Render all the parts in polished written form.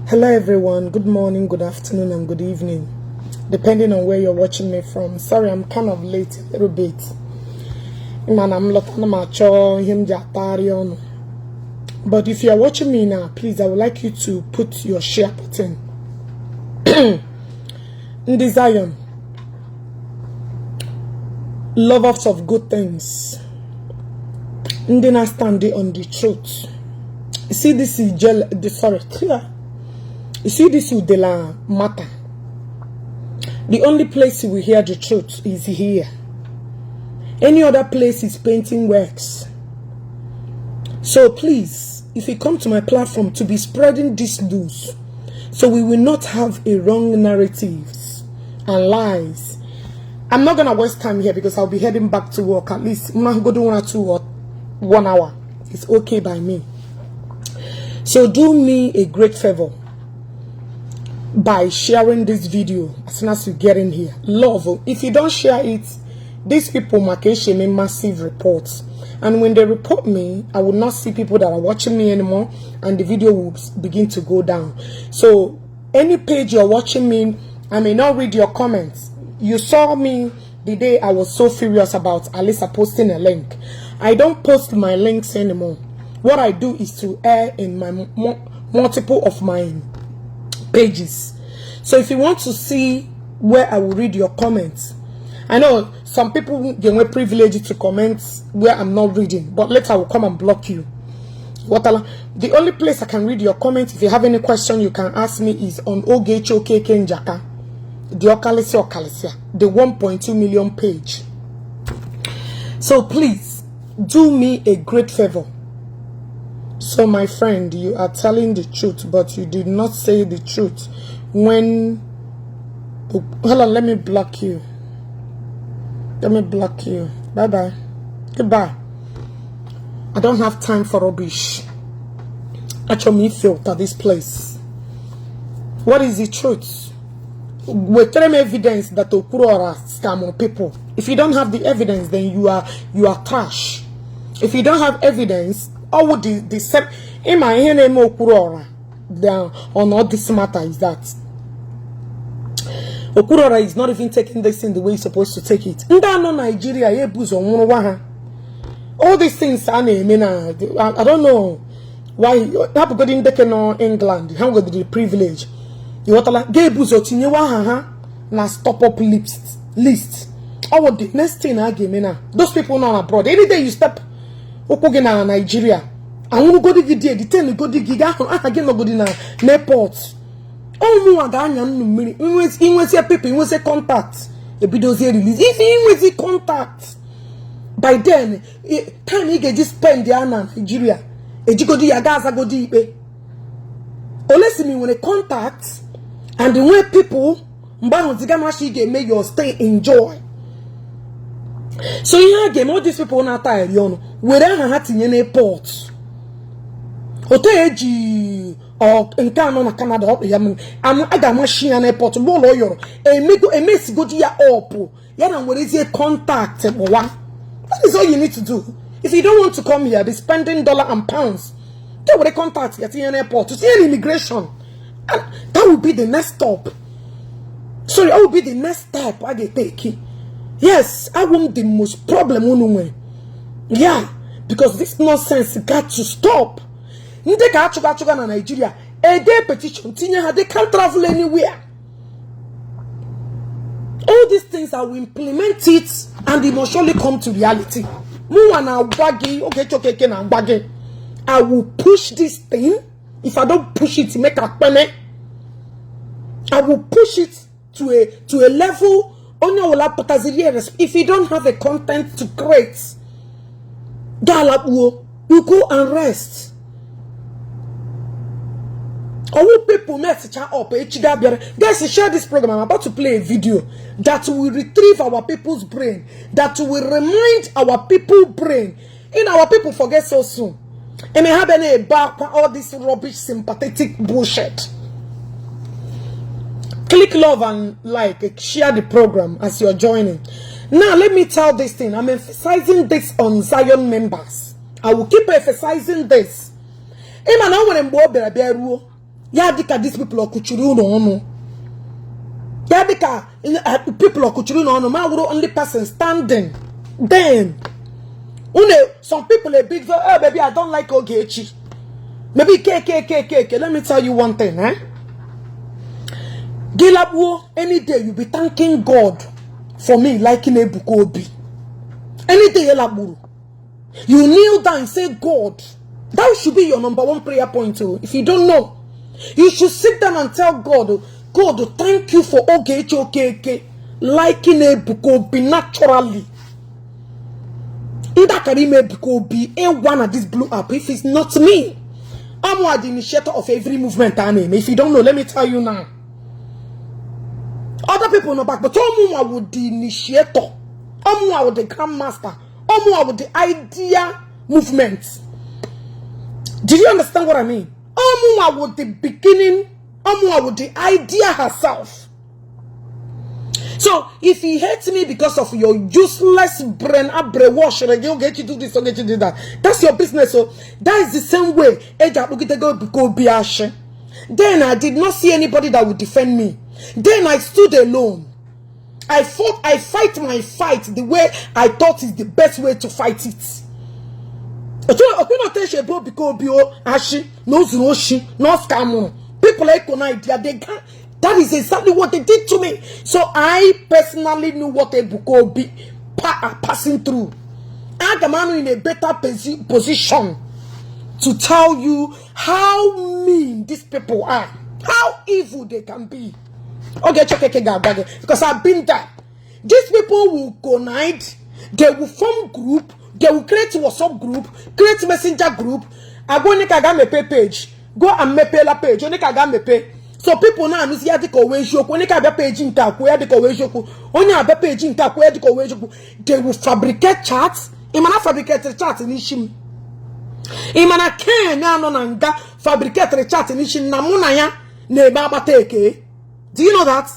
Hello everyone, good morning, good afternoon and good evening, depending on where you're watching me from. Sorry, I'm kind of late a little bit. But if you're watching me now, please, I would like you to put your share button. Ndi Zion, lovers of good things, Ndi na standing on the truth. You see this Ijele, sorry, you see this Udele matter. The only place we hear the truth is here. Any other place is painting works. So please, if you come to my platform to be spreading this news, so we will not have a wrong narratives and lies. I'm not gonna waste time here because I'll be heading back to work. At least I'm not going 1 or 2 or 1 hour. It's okay by me. So do me a great favor by sharing this video as soon as you get in here. Love, if you don't share it, these people make me massive reports, and when they report me, I will not see people that are watching me anymore, and the video will begin to go down. So any page you're watching me, I may not read your comments. You saw me the day I was so furious about Alisa posting a link. I don't post my links anymore. What I do is to air in my multiple of my pages. So if you want to see where I will read your comments, I know some people get privilege to comment where I'm not reading, but later I will come and block you. The only place I can read your comments, if you have any question you can ask me, is on Ogechi Okeke Njaka, the 1.2 million page. So please do me a great favor. So my friend, you are telling the truth, but you did not say the truth when... Hold on, let me block you. Let me block you. Bye-bye. Goodbye. I don't have time for rubbish. Actually, me filter this place. What is the truth? We claim evidence that Okurora scam on people. If you don't have the evidence, then you are trash. If you don't have evidence, all the same in my name Okurora down on all this matter is that Okurora is not even taking this in the way he's supposed to take it. Ndano Nigeria all these things I don't know why have got in England, how got the privilege. You want to na stop up list. Oh, the next thing I give me now. Those people now abroad. Any day you step Okugena Nigeria, I want to go to video, the 10 go to Giga, I get no good in a airport. Oh, no, I got in with your people, in with a contact. The videos here release. If in with the contact, by then, time he get just spend the Nigeria. A jigodi agaza go deep. Unless me when a contact and the way people make your stay enjoy. So yeah, game all these people na Attire where I had in airport. Oteji or in Canada, I got machine an airport, lawyer, a miss go to your oppo. Yeah, where is your contact? That is all you need to do. If you don't want to come here, be spending $1 and pounds. They will contact you at the airport to see an immigration. And that will be the next stop. Sorry, that will be the next step I get take. Yes, I want the most problem anyway. Yeah, because this nonsense got to stop. Ndeka Nigeria, a day petition, they can't travel anywhere. All these things I will implement it and it must surely come to reality. I will push this thing. If I don't push it, make a payment. I will push it to a level. If you don't have a content to create, you go and rest. All people message up. Guys, share this program. I'm about to play a video that will retrieve our people's brain, that will remind our people's brain. Our people forget so soon. And may have any back all this rubbish, sympathetic bullshit. Click love and like, share the program as you're joining. Now, let me tell this thing. I'm emphasizing this on Zion members. I will keep emphasizing this. Yadika, these people are kuchuru no. Yadika, people are kuchuru no. Man, we're only person standing. Then, some people are big. Oh, baby, I don't like Ogechi. Maybe KKKK. Let me tell you one thing, eh? Gilabwo, any day you be thanking God for me liking Ebuka Obi. Any day you kneel down and say, God, that should be your number one prayer point too. If you don't know, you should sit down and tell God, God, thank you for Ogechi Okeke liking Ebuka Obi naturally. Ida Karime Ebuka Obi ain't one of this blew up if it's not me. I'm the initiator of every movement I name. If you don't know, let me tell you now. Other people know back, but I would the initiator. I would the grandmaster. I would the idea movement. Did you understand what I mean? I would the beginning. I would the idea herself. So if he hates me because of your useless brain, brainwash, you'll get you do this, you'll get you do that. That's your business. So that is the same way. Then I did not see anybody that would defend me. Then I stood alone. I fight my fight the way I thought is the best way to fight it. People like they can't. That is exactly what they did to me. So I personally knew what Ebuka Obi are passing through. I'm the man in a better position to tell you how mean these people are, how evil they can be. Because I've been there. These people will connide, they will form group, they will create WhatsApp group, create messenger group. I go make page, go and make la page. So people now know see adiko wenjoku. Oni ka be page nka ko adiko wenjoku. Oni a be page nka ko adiko wenjoku. They will fabricate charts. Imana fabricate charts in Ishi. Imana ken na no nanga fabricate charts in Ishi na munaya ne baba take. Do you know that?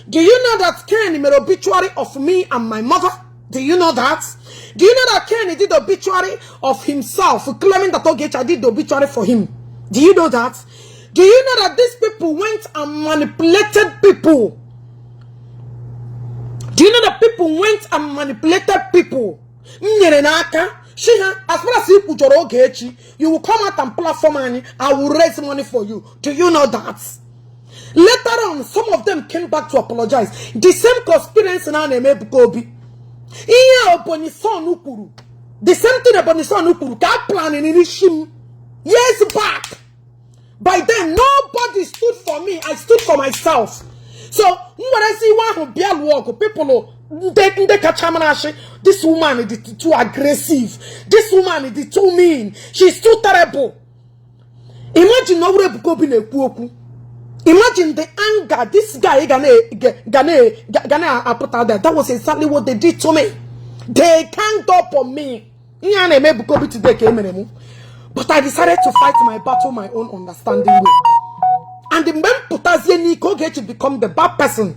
Do you know that Ken made obituary of me and my mother? Do you know that? Do you know that Ken did the obituary of himself, claiming that Ogechi did the obituary for him? Do you know that? Do you know that these people went and manipulated people? Do you know that people went and manipulated people? As far as you put your Ogechi, you will come out and platform and I will raise money for you. Do you know that? Later on, some of them came back to apologize. The same conspiracy now name Ebuka Obi. The same thing about Nissan Ukuru. That plan in Ishi years back. By then, nobody stood for me. I stood for myself. So, when I see one who bear walk, people this woman is too aggressive. This woman is too mean. She's too terrible. Imagine no Ebuka Obi na-ekwu. Imagine the anger this guy gonna put out there. That was exactly what they did to me. They ganged up on me. But I decided to fight my battle my own understanding way. And the men put us to become the bad person.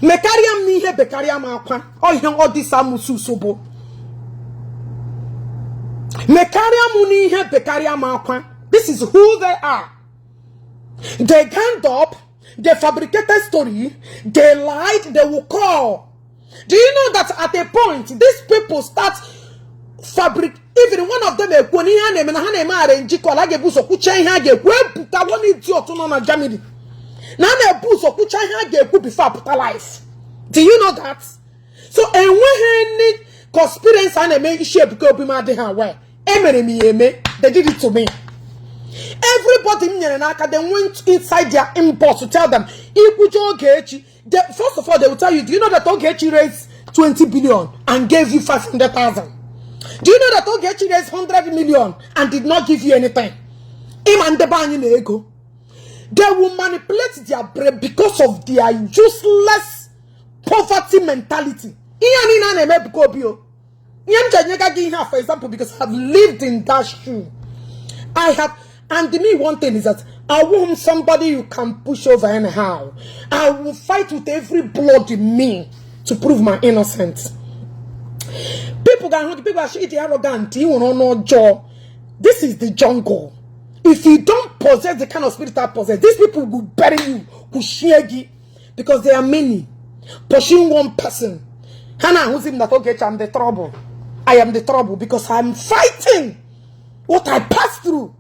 Mekariam ni he bekariam akwa. Oh, you all this amusu sobo. Mekariam ni he bekariam akwa. This is who they are. They ganged up, they fabricated story, they lied, they will call. Do you know that at a point, these people start fabric. Even one of them, before life. Do you know that? So, and when any conspiracy and make shape go be mad, they did it to me. Everybody in Nyanaka, they went inside their inbox to tell them, Ogechi. First of all, they will tell you, do you know that Ogechi raised 20 billion and gave you 500,000? Do you know that Ogechi raised 100 million and did not give you anything? They will manipulate their brain because of their useless poverty mentality. For example, because I've lived in that shoe. I have. And to me, one thing is that I want somebody you can push over anyhow. I will fight with every blood in me to prove my innocence. People are arrogant. You will not know jaw. This is the jungle. If you don't possess the kind of spirit I possess, these people will bury you, kushiegi, because there are many pushing one person. Hannah, who's in that Ogechi, I'm the trouble. I am the trouble because I'm fighting what I passed through.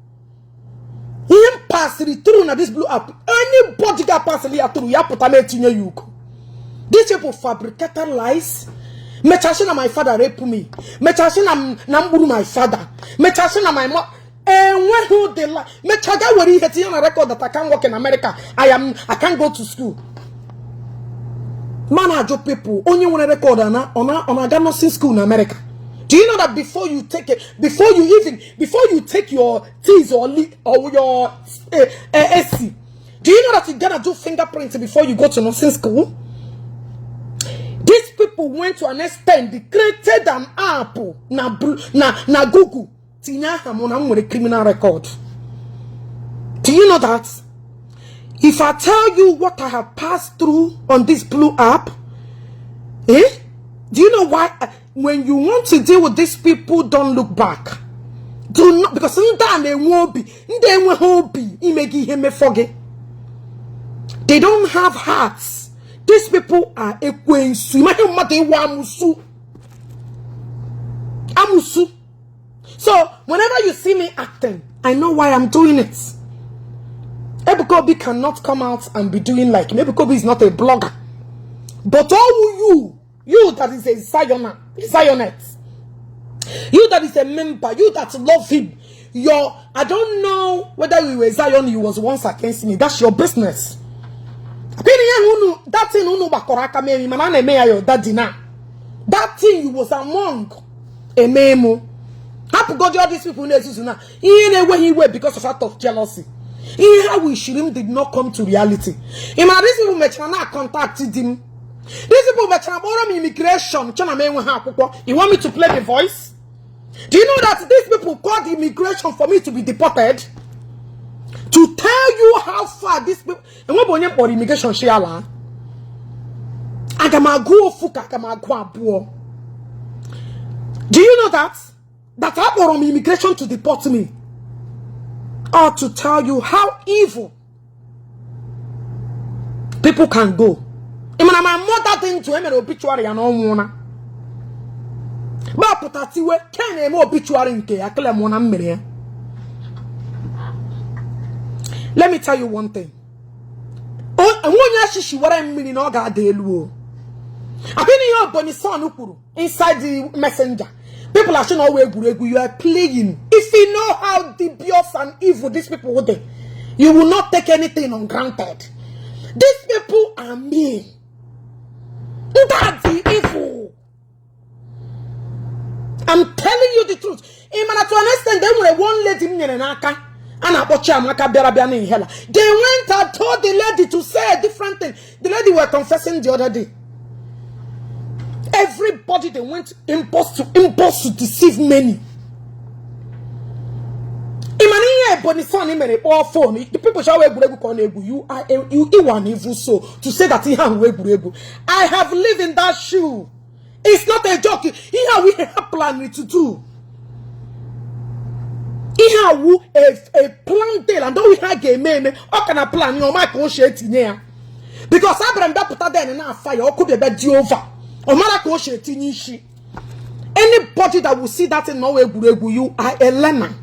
Him pass through now this blue up. Anybody got pass through, ya put a you. These people fabricated lies. Mechashina my father raped me. Mechashina namburu my father. Mechashina my mom. And when who they lie? Mechaga where he had on a record that I can't work in America. I can't go to school. Man, I joke people only want to record on a nursing school in America. Do you know that before you take your T's or your SC, do you know that you gotta do fingerprints before you go to nursing school? These people went to an extent, they created an app na Google. With a criminal record. Do you know that? If I tell you what I have passed through on this blue app, do you know why? When you want to deal with these people, don't look back. Do not, because sometimes they won't be. They don't have hearts. These people are amusu. So whenever you see me acting, I know why I'm doing it. Ebukobi cannot come out and be doing like me. Ebukobi is not a blogger. But all you that is a Zionite, you that is a member, you that love him, I don't know whether you were Zion, you was once against me. That's your business. That thing you was among a memo. Happy God, all these people now. He went because of act of jealousy. How we him did not come to reality. These people contacted him. These people borrow immigration. You want me to play the voice? Do you know that these people called immigration for me to be deported? To tell you how far these people and what bonye for immigration shiala. Do you know that? That I borrow immigration to deport me? Or to tell you how evil people can go. My mother didn't to him an obituary and all one. But potatiwe can a obituary in K. Let me tell you one thing. Oh, and when she what I mean in Oga de Luo. I've been in your bonny son inside the messenger. People are saying, "Oh, you are playing." If you know how dubious and evil these people would be, you will not take anything on granted. These people are mean. That's the evil. I'm telling you the truth. In to understand, they were one lady in Naka. They went and told the lady to say a different thing. The lady were confessing the other day. Everybody they went impulse to deceive many. The people shall you are an evil soul to say that I have lived in that shoe. It's not a joke. Here we have planned to do. Here we a plan deal and don't we have a man or can a plan your mic shit in here. Because Abraham that put that in a fire or could be about Jehovah. Anybody that will see that in no way, you are a learner.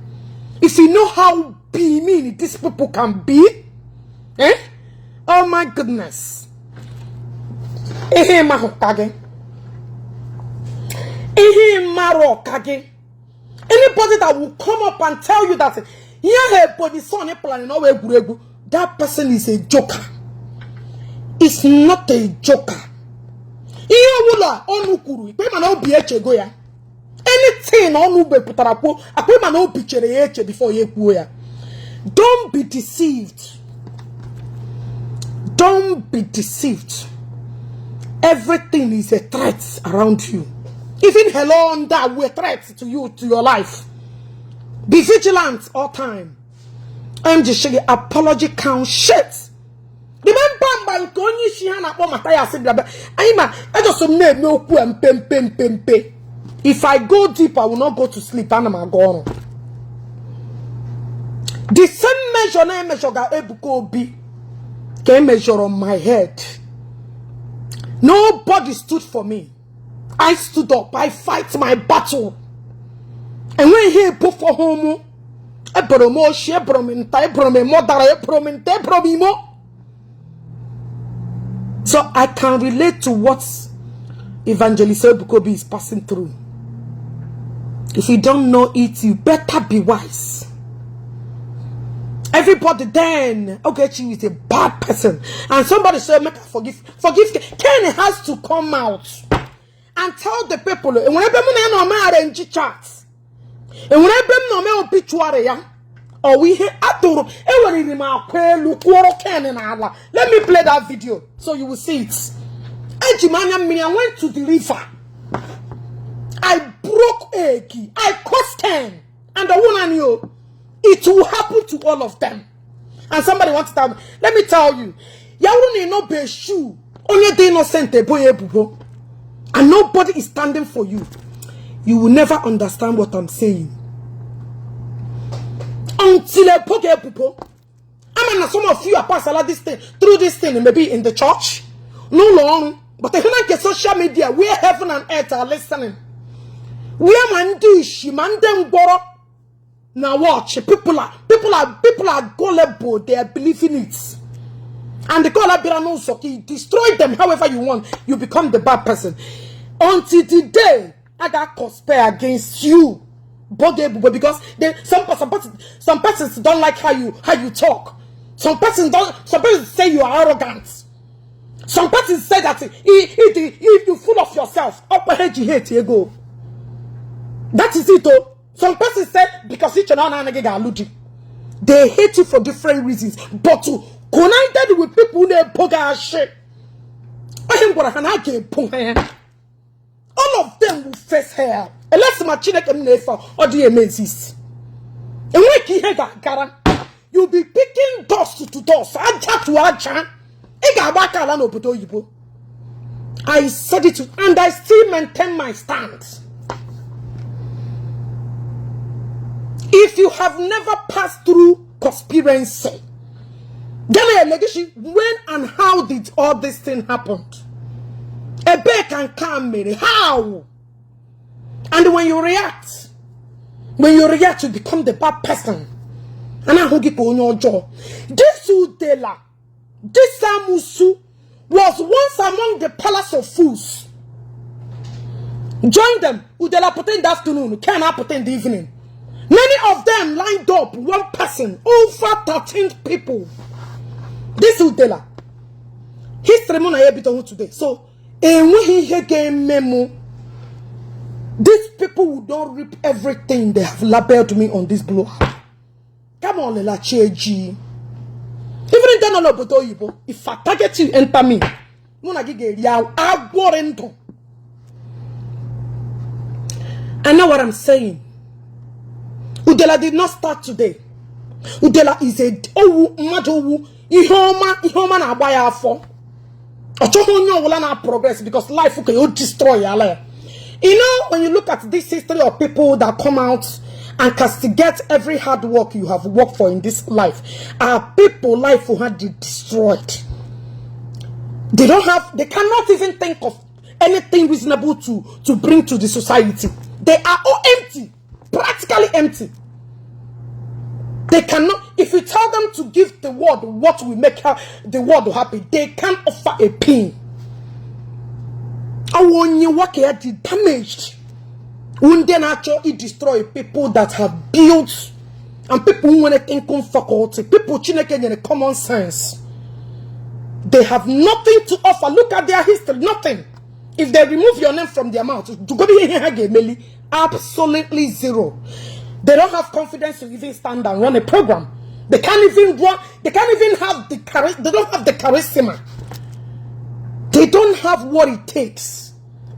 If you know how mean these people can be, oh my goodness. Anybody that will come up and tell you that that person is a joker. It's not a joker. Anything on before you don't be deceived. Don't be deceived. Everything is a threat around you. Even hello and that will threat to you, to your life. Be vigilant all time. I'm just showing apology count shit. Remember, I just made no pem. If I go deep, I will not go to sleep. The same measure na measure ga ebuko bi can measure on my head. Nobody stood for me. I stood up. I fight my battle. And when he put for home, so I can relate to what Evangelist Ebukobi is passing through. If you don't know it, you better be wise. Everybody then, Ogechi is a bad person. And somebody said, make her forgive. Forgive. Ken has to come out and tell the people, and whenever I arrange charts, and whenever I obituary, or we hear Atoro, let me play that video so you will see it. I went to the river. I broke a key. I caused 10. And the one knew it will happen to all of them. And somebody wants to tell me, let me tell you, Yawuni no be shoe. Only they innocent boy. And nobody is standing for you. You will never understand what I'm saying. Until a poke people. I mean, some of you are passing this thing through this thing, maybe in the church. No long. But I can get social media where heaven and earth are listening. Where man do she man them borrow. Now watch, people are gullible, they are believing it. And the gullible destroy them however you want, you become the bad person. Until today, I got conspire against you. Because some persons don't like how you talk. Some persons say you are arrogant. Some persons say that if you're full of yourself, you go. That is it though. Some persons said because they hate you for different reasons, but to connected with people who poga shit. All of them will face hell. Unless my children can never or the amazes. And when you'll be picking dust to dust. I said it and I still maintain my stance. If you have never passed through conspiracy, when and how did all this thing happen? A bear can come, Mary. How? And when you react, you become the bad person. And I hope you on your jaw. This Udele, this Samusu was once among the palace of fools. Join them. Udele put in the afternoon, can I put in the evening? Many of them lined up, one person, over 13 people. This Udele. History mona here today. So, and when he again memo, these people will not reap everything they have labeled me on this blow. Come on, Lela Cheji. Even in the Obodo, if I target you, enter me. I know what I'm saying. Udele did not start today. Udele is a ihoma na abaya for. Ochohonyo will not progress because life will destroy your. You know, when you look at this history of people that come out and castigate every hard work you have worked for in this life, our people life will have been destroyed. They cannot even think of anything reasonable to bring to the society. They are all empty, practically empty. They cannot, if you tell them to give the world what will make the world happy, they can't offer a pin. And when you work here, the damaged, when then actually destroy people that have built, and people who want to think on faculty, people in common sense. They have nothing to offer. Look at their history, nothing. If they remove your name from their mouth, absolutely zero. They don't have confidence to even stand and run a program. They can't even run. They can't even have the they don't have the charisma. They don't have what it takes.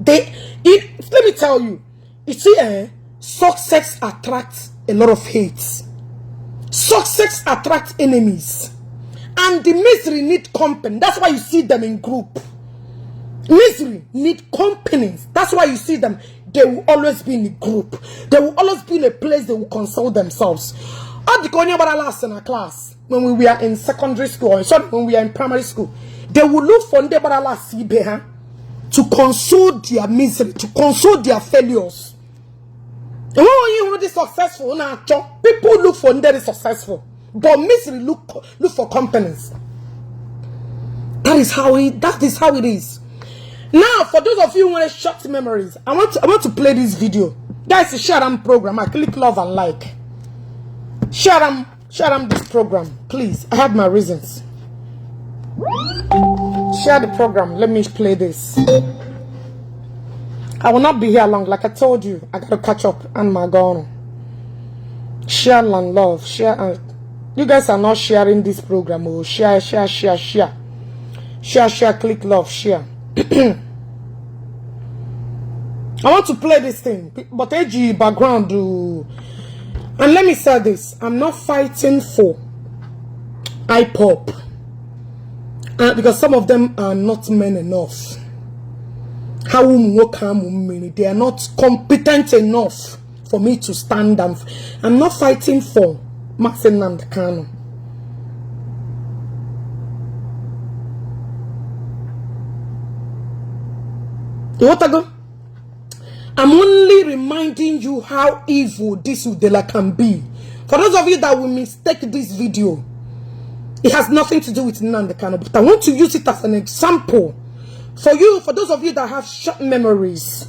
Let me tell you. You see, success attracts a lot of hate. Success attracts enemies. And the misery need company. That's why you see them in group. Misery need companies. That's why you see them. They will always be in a group. They will always be in a place they will console themselves. All the Konya Baralas in a class when we were in secondary school, or sorry, when we were in primary school, they will look for Ndi Baralas Ibeha to console their misery, to console their failures. And when you already successful now, people look for Ndi successful, but misery look for companies. That is how it is. Now, for those of you who want short memories, I want to play this video. Guys, share them program. I click love and like. Share them this program, please. I have my reasons. Share the program. Let me play this. I will not be here long. Like I told you, I gotta catch up and my gone. Share and love. Share. You guys are not sharing this program. Oh, share. Share, click love, share. I want to play this thing, but AG background. And let me say this: I'm not fighting for IPOP because some of them are not men enough. They are not competent enough for me to stand them. I'm not fighting for Martin Nandekano. What I go? I'm only reminding you how evil this Udele can be. For those of you that will mistake this video, it has nothing to do with Nandekano, but I want to use it as an example for those of you that have short memories,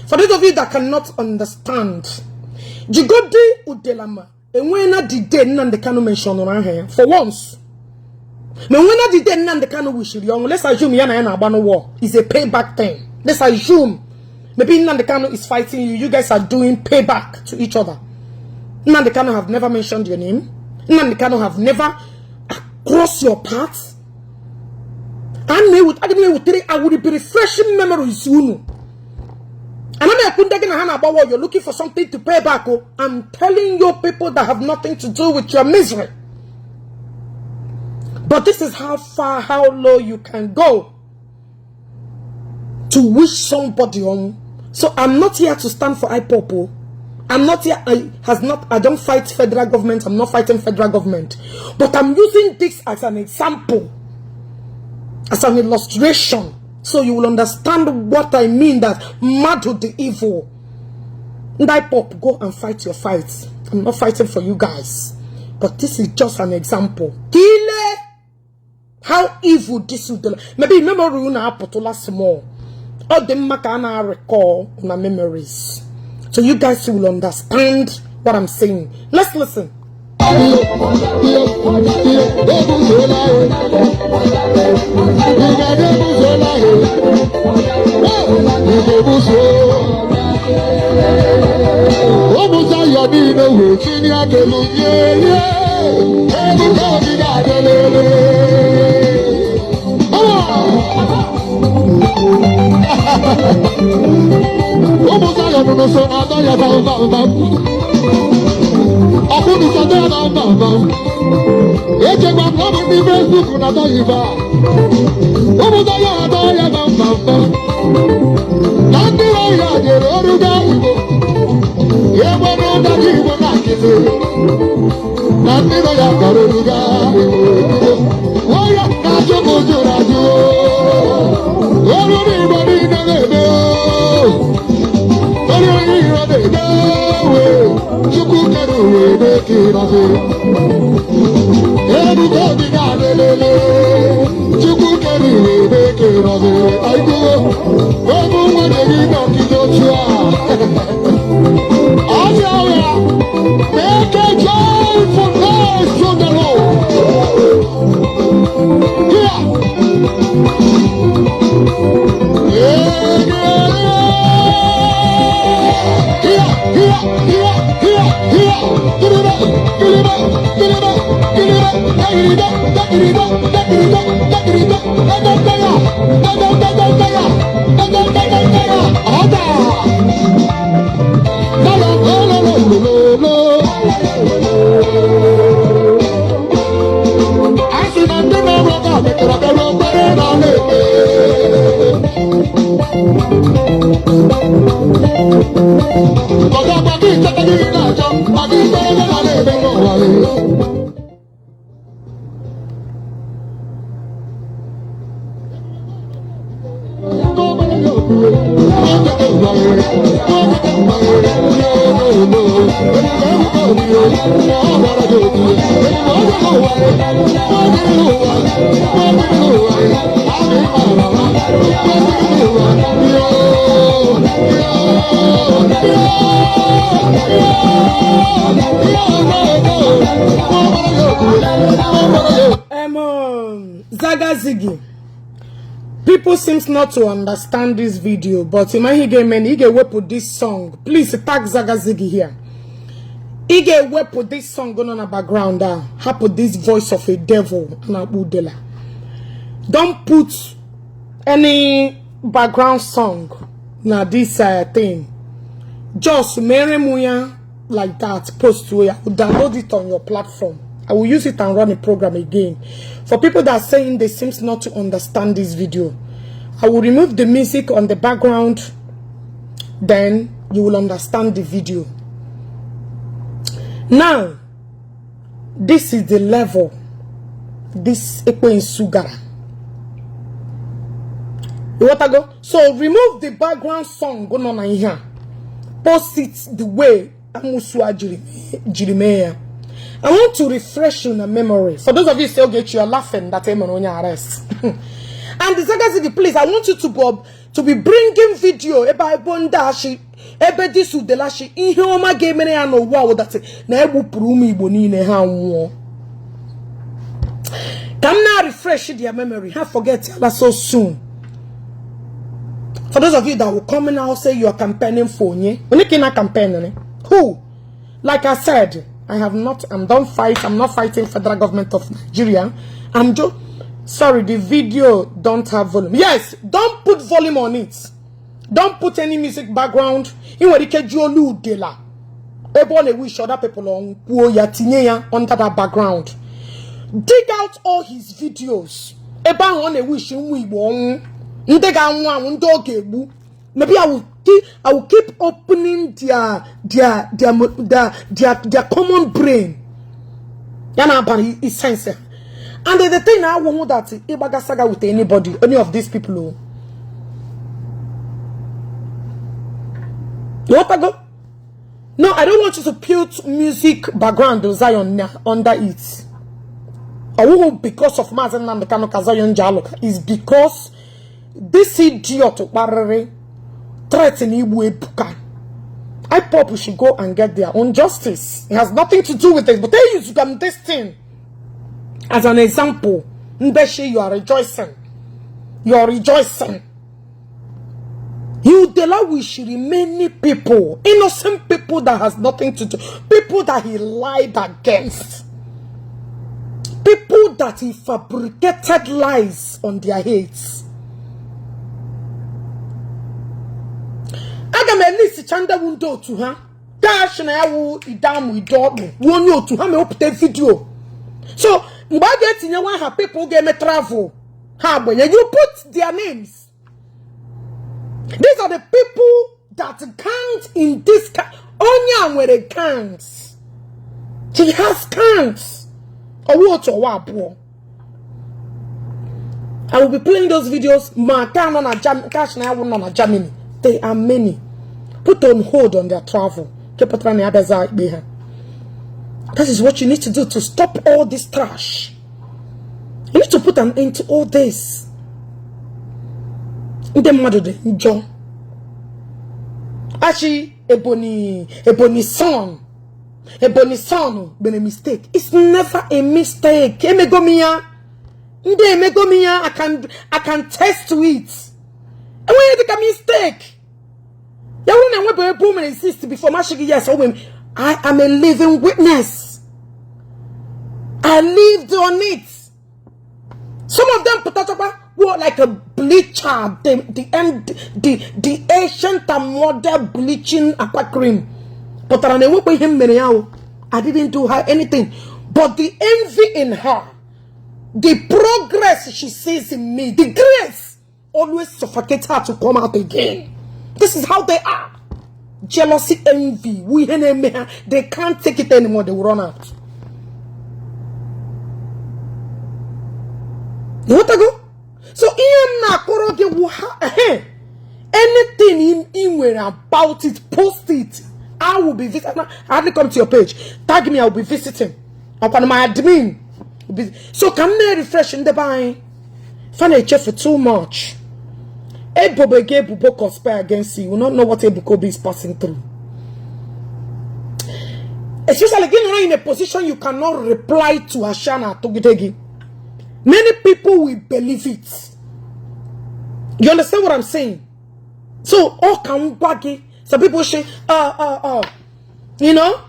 for those of you that cannot understand. Jigodi Udelama, and when I did Nandekano mention on here for once. Now when I did Nandekano wish young, let's assume Yana and Abano war is a payback thing. Let's assume maybe Nandekano is fighting you. You guys are doing payback to each other. Nandekano have never mentioned your name. Nandekano have never crossed your path. I would be refreshing memories soon. And you're looking for something to pay back. I'm telling you, people that have nothing to do with your misery. But this is how far, how low you can go to wish somebody on. So I'm not here to stand for IPOP. I'm not here. I don't fight federal government. I'm not fighting federal government. But I'm using this as an example, as an illustration, so you will understand what I mean. That mad with the evil. IPOP, go and fight your fights. I'm not fighting for you guys. But this is just an example. Kile, how evil this is. Maybe memory una apotola small. All the makana recall my memories, so you guys will understand what I'm saying. Let's listen. Zaga Ziggy. People seems not to understand this video, but in my he put this song. Please tag Zaga Ziggy here. He put this song going on the background. Put this voice of a devil na Udele. Don't put any background song na this thing. Just Mary Muya like that. Post to it. Download it on your platform. I will use it and run a program again. For people that are saying they seems not to understand this video, I will remove the music on the background. Then you will understand the video. Now, this is the level. This Ekwe in Sugara. You want to go? So remove the background song going on here. Post it the way Amusua Jirimea. I want to refresh your memory. For those of you still get you are laughing that I'm on your arrest. And the Zagazigi, please, I want you to be bringing video about Bondashi, ebe this Udelashi, Ihoma game and no wow that na ebu prumi boni ne ha. Come now refresh their memory. Have forget that so soon. For those of you that will come now say you are campaigning for me, when you cannot campaign, who? Like I said, I'm not fighting federal government of Nigeria. Sorry, the video don't have volume. Yes, don't put volume on it. Don't put any music background. In what you can do, Udele. Everyone wish other people on under that background. Dig out all his videos. Everyone wish maybe I will keep opening their common brain. Yana about his sense. And the thing I won't that Ibaga saga with anybody, any of these people. You want to go? No, I don't want you to put music background Zion under it. I won't because of Mazen and the Kanoka Zion Jaloka. Is because this idiot threatening Ibu. I probably should go and get their own justice. It has nothing to do with it. But they use to come this thing as an example. Mbeshi, you are rejoicing. You are rejoicing. Udele wish many people, innocent people that has nothing to do, people that he lied against, people that he fabricated lies on their heads. Agam elisi chanda window to her. Dash na yawu idam we dog. Won you to have me up the video. So mbage tinya wan ha people get me travel. Ha boy, you put their names. These are the people that count in this Onya where it counts. He has counts. Or what or what? I will be playing those videos. Germany. They are many. Put on hold on their travel. That is what you need to do to stop all this trash. You need to put an end to all this. John. Actually, Ebony son been a mistake. It's never a mistake. I can test to it. And when you take a mistake, you will boom and insist before my yes, I am a living witness. I lived on it. Some of them put out like a bleacher, the ancient and modern bleaching aqua cream. But I didn't do her anything. But the envy in her, the progress she sees in me, the grace always suffocates her to come out again. This is how they are. Jealousy, envy, they can't take it anymore, they will run out. You want to go? So anything in about it, post it. I will be visiting. I hardly come to your page. Tag me, I will be visiting. Upon my admin. So can they refresh in the buying? Find a chef for too much. Ebobe gave Bubo conspire against you. You will not know what Ebukobi is passing through. Especially again, you're in a position you cannot reply to Ashana Togidegi. Many people will believe it. You understand what I'm saying? So, all can baggy. Some people say, you know,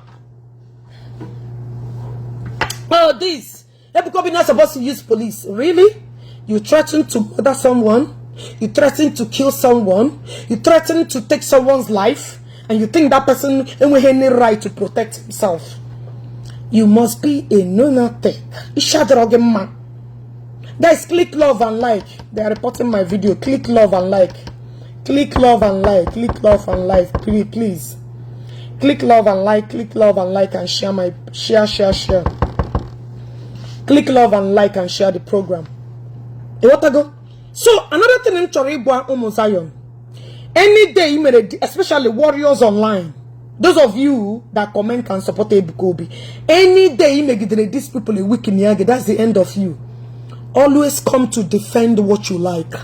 this. Ebukobi not supposed to use police. Really? You threaten to murder someone? You threaten to kill someone? You threaten to take someone's life? And you think that person has any right to protect himself? You must be a lunatic. Guys, click love and like. They are reporting my video. Click love and like. Click love and like. Click love and like. Please. Click love and like. Click love and like and share my share. Click love and like and share the program. So another thing in Choribwa Omozayon. Any day you made especially warriors online. Those of you that comment can support Ebukobi. Any day you make these people a weak in Yage, that's the end of you. Always come to defend what you like.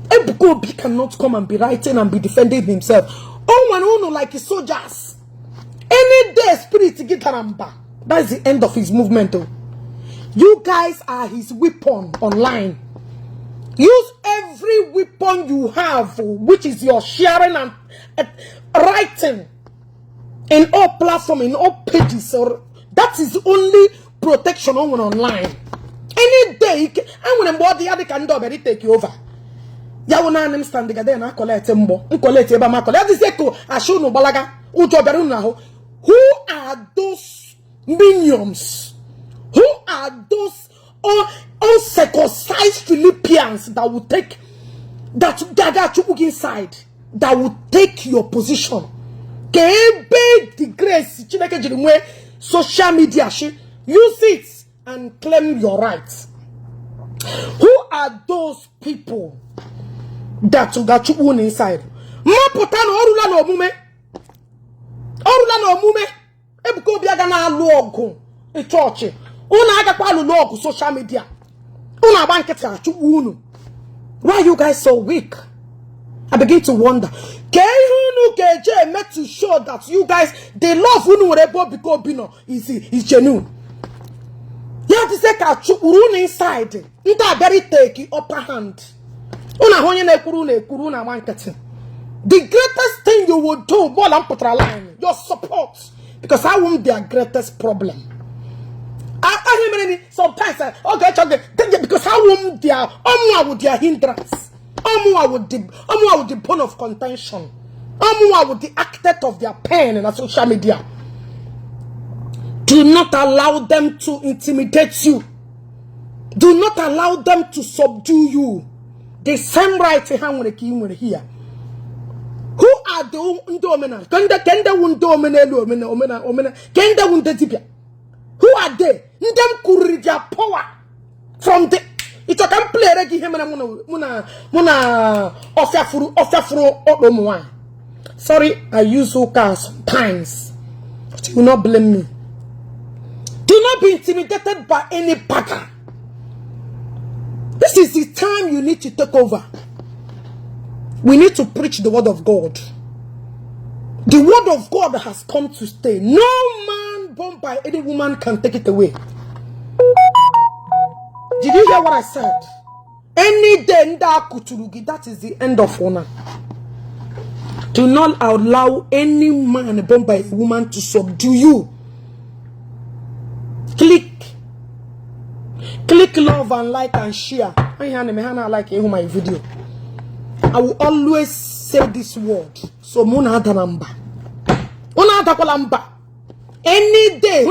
Ebukobi cannot come and be writing and be defending himself. Oh man, no like his soldiers. Any day spirit get aramba. That's the end of his movement. Though. You guys are his weapon online. Use every weapon you have, which is your sharing and writing in all platforms, in all pages. Or that is only protection on online. Any day, and when body they can do very take you over. Ya wona nem stand together na collect mbo. Collect eba ma collect. This echo asho no balaga. Ujo beru na ho. Who are those minions? Who are those uncircumcised Philippians that will take that you inside, that will take your position? Kebe the grace social media use it and claim your rights. Who are those people that you got you inside? Ma potano orula no mume. Orula no mume. Ebukobi aga na alu ogun e church. Una aga kwa alu ogun social media. Una bankete achu unu. Why are you guys so weak? I begin to wonder. Meant to show that you guys, the love is genuine. You have to say that inside. You very take upper hand. The greatest thing you will do, your support. Because I want their greatest problem. Sometimes because I want their hindrance. With the bone of contention. With the architect of their pain in social media. Do not allow them to intimidate you. Do not allow them to subdue you. The same right to hand when here. Who are the Omenala? Who are they? Them could their power from the. It can play regi him muna sorry, I use hookah sometimes. But you will not blame me. Do not be intimidated by any pattern. This is the time you need to take over. We need to preach the word of God. The word of God has come to stay. No man born by any woman can take it away. Did you hear what I said? Any day that is the end of honor. Do not allow any man born by a woman to subdue you. Click love and like and share. I like my video. I will always say this word. So muna number. Any day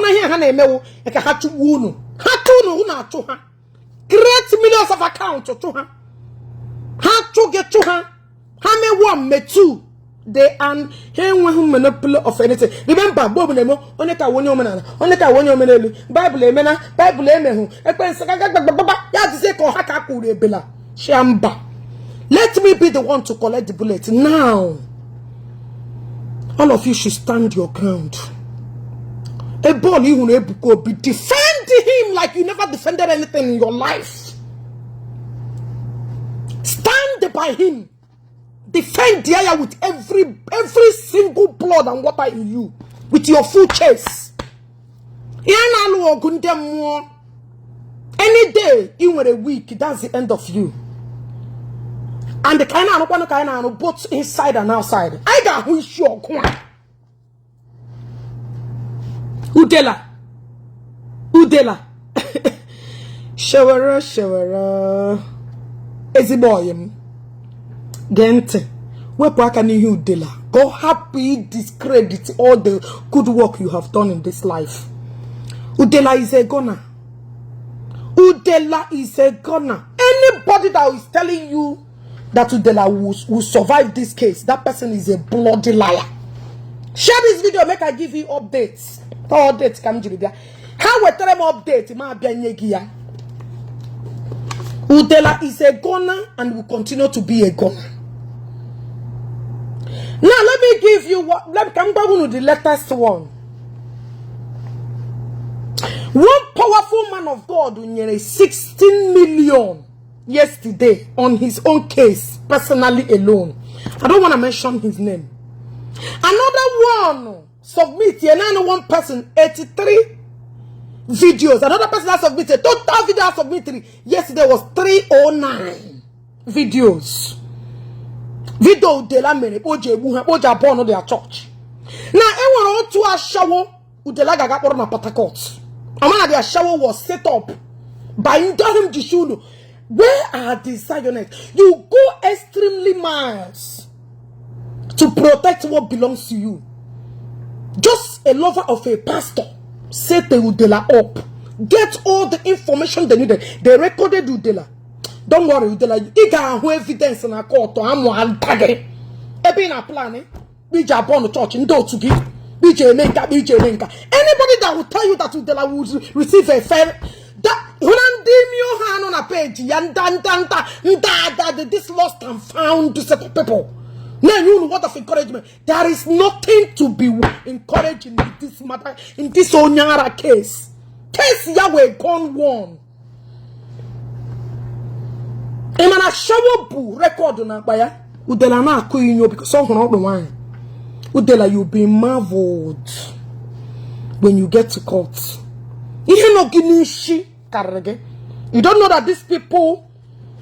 create millions of accounts to her. How to get to her? How many one me two? They and him who monopoly of anything. Remember, Bobble, oneka one Omenala, oneka one Omenala, Bible emena, Bible emehu. Ya to say ko haka kure bela. Shamba. Let me be the one to collect the bullet now. All of you should stand your ground. A ball you will be defend him like you never defended anything in your life. Stand by him. Defend the area with every single blood and water in you, with your full chest. Any day you were a week, that's the end of you. And the kind of both inside and outside. I got who is your coin. Udele. Shawara. Eziboyem. Gente. Where can you Udele? Go happy discredit all the good work you have done in this life. Udele is a goner. Udele is a goner. Anybody that is telling you that Udele will survive this case, that person is a bloody liar. Share this video, make I give you updates. Updates come to how we tell them update? Ma bianyegia. Udele is a goner and will continue to be a goner. Now let me give you what. Let me come back to the latest one. One powerful man of God who 16 million yesterday on his own case, personally alone. I don't want to mention his name. Another one submit, one person 83 videos. Another person that submitted total video submitted yesterday was 309 videos. Video de la mene oja born their church. Now everyone to a shower Udele gaga por na Patakot. Amana their shower was set up by Ndahim Jishulu. Where are the Zionists? You go extremely miles to protect what belongs to you. Just a lover of a pastor set the Udele up. Get all the information they needed. They recorded Udele. Don't worry, Udele. You got evidence in a court. I'm one target. Ebe in a plan, we just born the church in do to give. BJ Menka. Anybody that will tell you that Udele will receive a fair that hand on a page and this lost and found to set of people. Now you know what of encouragement. There is nothing to be encouraged in this matter, in this Onyara case. Case Yahweh gone one. And I shower boo record on a buyer. Udele na kuinyo because someone out the wine. Udele, you'll be marveled when you get to court. You know Ishi karage. You don't know that these people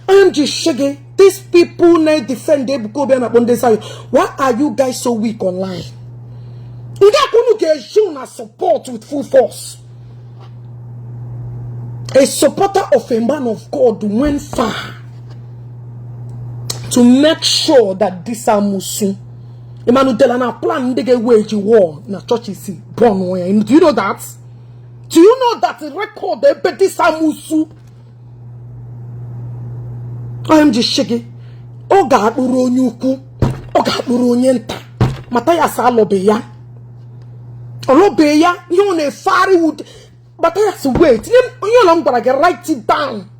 I'm just shaking. These people need defend them. Why are you guys so weak online? You don't get shown as support with full force. A supporter of a man of God went far to make sure that this Amusu Emmanuel Delana plan to get wage war na church is born. Do you know that? Do you know that the record they bet this Amusu? I am just shaking. Oh God, Uronyuku. Oh God, Uronyenta. Mataya Salobeya. Olobeya. You on a firewood. But I have to wait. You long, but I can write it down.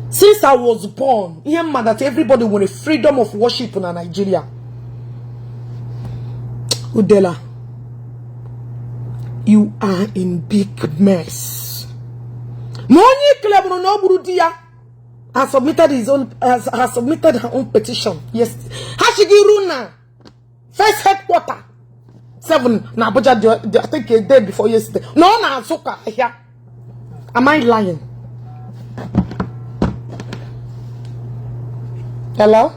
Since I was born, that everybody wanted freedom of worship in Nigeria. Udele, you are in big mess. Moni Klebro no Burudia has submitted has submitted her own petition. Yes. Hashigiruna. First headquarter. 7 na Abuja, I think a day before yesterday. No, na Soka here. Am I lying? Hello?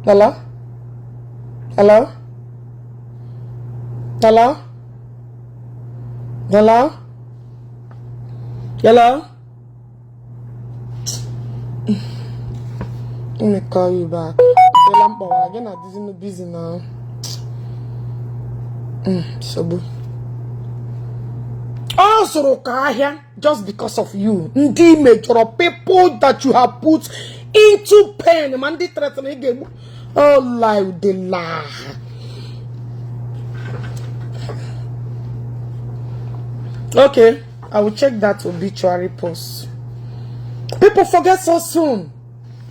Hello? Hello? Hello? Hello? Hello? Let me call you back. Again, I didn't busy now. So also just because of you, the major people that you have put into pain, man, the threatening game. Oh, lie the lie. Okay, I will check that obituary post. People forget so soon.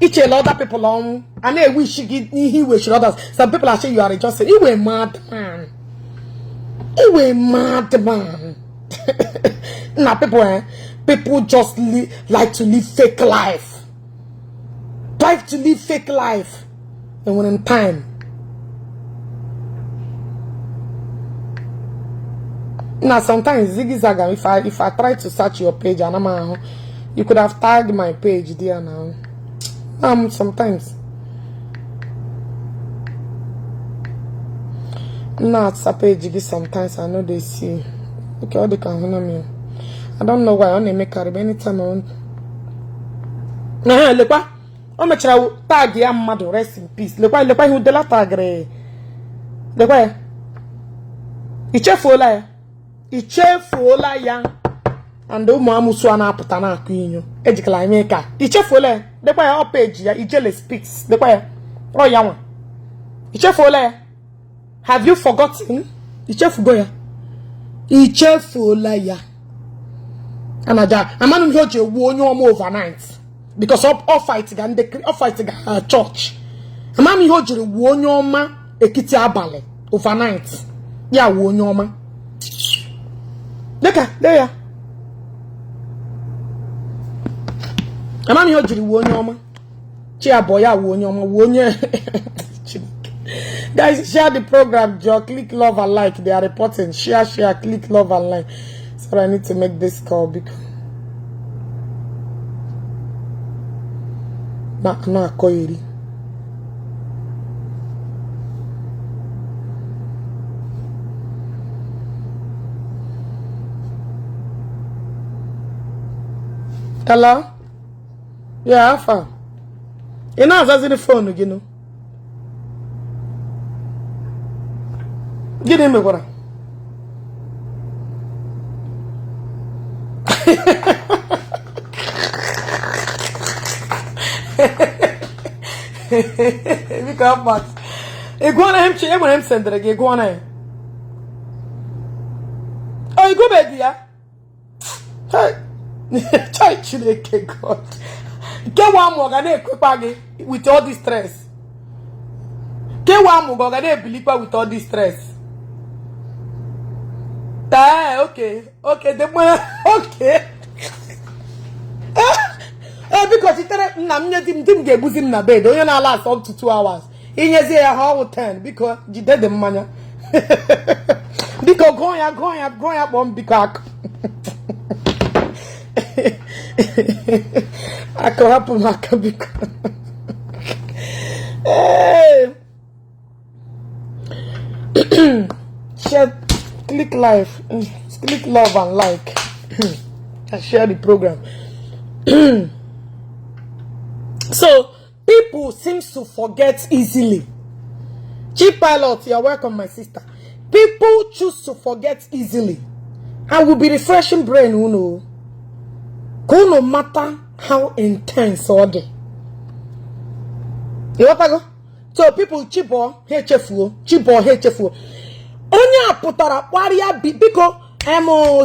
Each a lot of people on, and they wish he wish others. Some people are saying you are just saying, you were mad man. You were mad man. Now people just like to live fake life. Like to live fake life. And when in time. Now sometimes Ziggy Zaga, if I try to search your page and you could have tagged my page there now. Sometimes not a page sometimes I know they see. Okay, all they can hear me. I don't know why I only make a anytime I want. Nah, look what I'm a child tag ya mother rest in peace. Look why who de la tagre. Look why Ichefola yang and the Mamuswana Patana Queen. Ejikala Meka. Ichefola. The way our page ya Ijele speaks. The way oh yawa. Ichefola. Have you forgotten? Ichefogoya. Ichefola ya. Anaja. A man who you won your overnight. Because all fighting and the all fighting church. A man who you won your ma ekiti abale overnight. Ya won your ma. Look there. A man here jiri wonyoma. Chia boya wonyoma. Guys, share the program. Just click love and like. They are reporting. Share, click love and like. So I need to make this call because na koiri. Hello? Yeah, Alpha. You know, that's the phone, you know. Give him a water. We come back. Go on, him send it again. Go on. Oh, you go back there. Hey. Try to God. Get one more with all this stress. Get one more believe with all this stress. Okay. Okay. Because it didn't get boozing in the bed. Don't you know last up to 2 hours? In your say how 10 because you did the money. Because going up one because I can happen because share, click live, click love and like, and share the program. So people seems to forget easily. Chief Pilot, you're welcome, my sister. People choose to forget easily. I will be refreshing brain, you know. No matter how intense or day. You want to go? So people chipo hechefu. Onya putara paria biko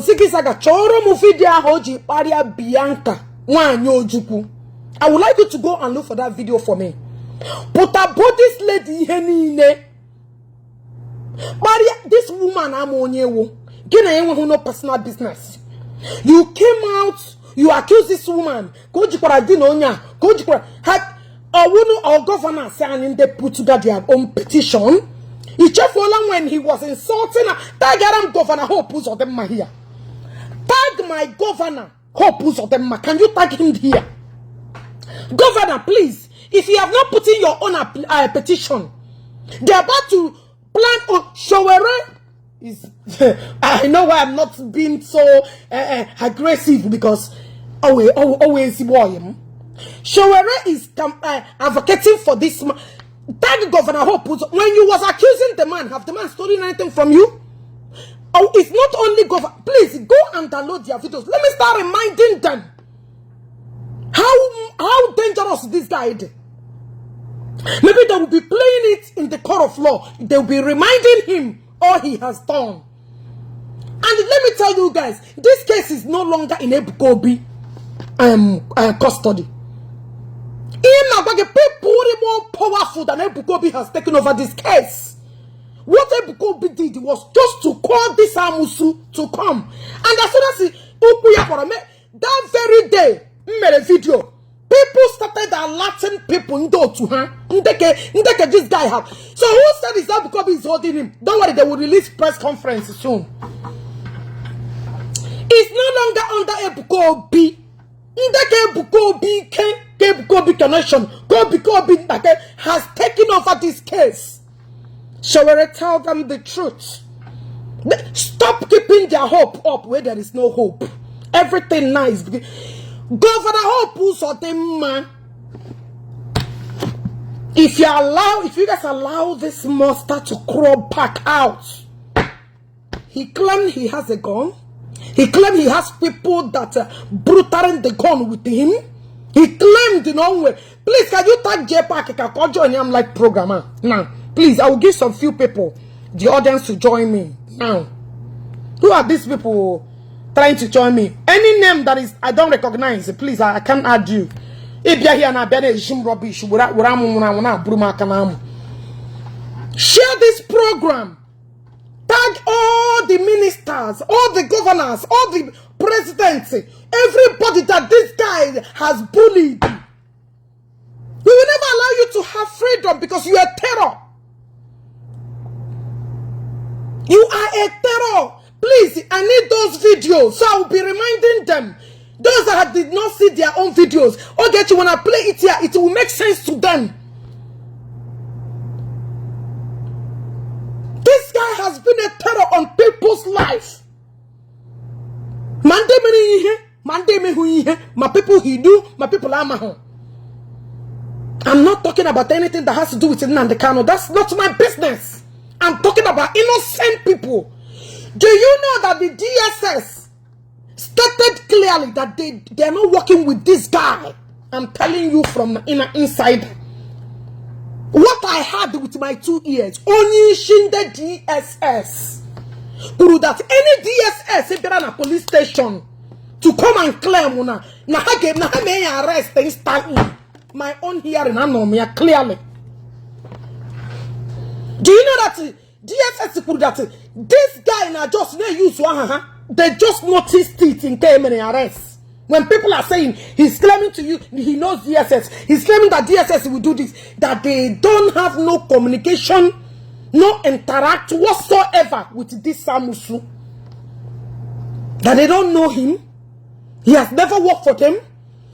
Ziggy Zaga choro mufidia hoji paria Bianca wanyo juku. I would like you to go and look for that video for me. Puta this lady henine. Paria this woman amonyewo. Gina yenwe who no personal business. You came out. You accuse this woman. Go jikora dinonya. Go jikora. Our governor saying they put together their own petition. Ichefola when he was insulting her. Tag governor Hope of them here. Tag my governor Hope of them. Can you tag him here? Governor, please. If you have not put in your own petition, they're about to plan on Showere. I know why I'm not being so aggressive because always boy. Showere is advocating for this man. Tag Governor Hope when you was accusing the man, have the man stolen anything from you? Oh, it's not only governor. Please go and download their videos. Let me start reminding them how dangerous this guy is. Maybe they will be playing it in the court of law. They will be reminding him all he has done. And let me tell you guys, this case is no longer in Ebukobi custody. People more powerful than Ebukobi has taken over this case. What Ebukobi did was just to call this Amusu to come. And as soon as he that very day, made a video. People started alerting people to her. This guy have. So who said is that Ebukobi is holding him? Don't worry, they will release press conference soon. It's no longer under Ebukobi. Ebukobi connection. Ebukobi has taken over this case. Shall we tell them the truth? Stop keeping their hope up where there is no hope. Everything nice. Governor Hope who's man. If you guys allow this monster to crawl back out, he claimed he has a gun. He claimed he has people that brutally the gun with him. He claimed in all way. Please, can you tag JPAC? Can join him like programmer now? Please, I will give some few people the audience to join me now. Who are these people trying to join me? Any name that is I don't recognize, please, I can't add you. If you're here now, rubbish. Share this program. Tag all the ministers, all the governors, all the presidents, everybody that this guy has bullied. We will never allow you to have freedom because you are terror. You are a terror. Please, I need those videos, so I will be reminding them. Those that did not see their own videos, Ogechi, when I play it here, it will make sense to them. This guy has been a terror on people's life. My people he do, my people are my home. I'm not talking about anything that has to do with Nnamdi Kanu. That's not my business. I'm talking about innocent people. Do you know that the DSS stated clearly that they are not working with this guy? I'm telling you from the inside. What I had with my 2 ears, only Shinde DSS. That any DSS if they're in a police station to come and claim na may arrest instantly. My own hearing, I know me clearly. Do you know that DSS put that this guy na just they use one, they just noticed it in KMN arrest. When people are saying he's claiming to you, he knows DSS, he's claiming that DSS will do this, that they don't have no communication, no interact whatsoever with this Samusu. That they don't know him, he has never worked for them.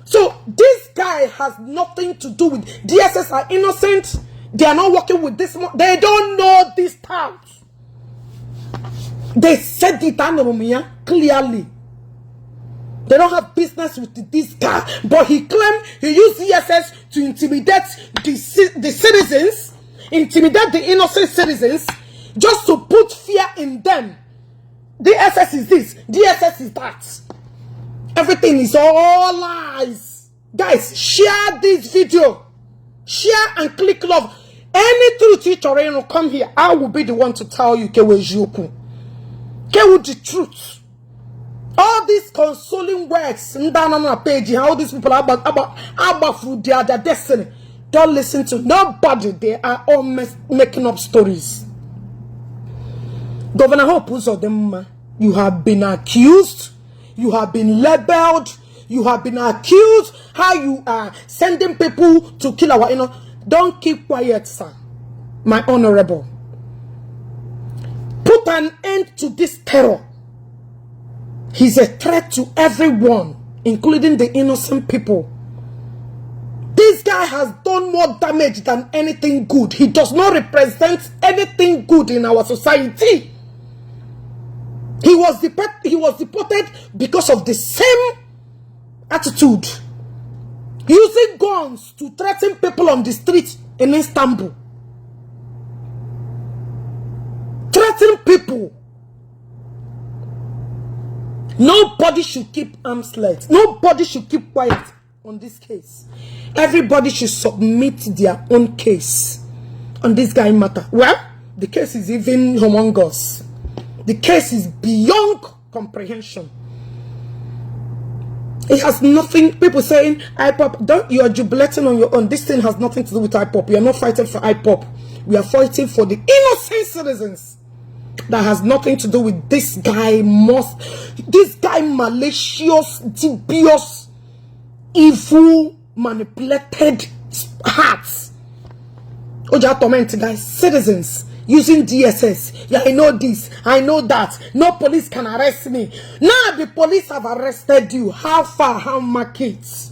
So this guy has nothing to do with DSS are innocent. They are not working with this. They don't know this town. They said it clearly. They don't have business with this guy. But he claimed he used DSS to intimidate the citizens, intimidate the innocent citizens, just to put fear in them. DSS is this, DSS is that. Everything is all lies. Guys, share this video. Share and click love. Any truth teacher come here, I will be the one to tell you Kewejoku. Kewu the truth. All these consoling words, page, how these people are about through their destiny. Don't listen to nobody. They are all making up stories. Governor Hope them, you have been accused, you have been labeled, you have been accused. How you are sending people to kill our Don't keep quiet, sir. My honorable. Put an end to this terror. He's a threat to everyone, including the innocent people. This guy has done more damage than anything good. He does not represent anything good in our society. He was deported because of the same attitude. Using guns to threaten people on the street in Istanbul. Threaten people. Nobody should keep arms length. Nobody should keep quiet on this case. Everybody should submit their own case on this guy matter. Well, the case is even humongous. The case is beyond comprehension. It has nothing. People saying hip-hop, don't, you are jubilating on your own. This thing has nothing to do with hip-hop. We are not fighting for hip-hop. We are fighting for the innocent citizens. That has nothing to do with this guy, malicious, dubious, evil, manipulated hearts. Oja torment guys, citizens using DSS. Yeah, I know this, I know that. No police can arrest me. Now the police have arrested you. How far? How markets?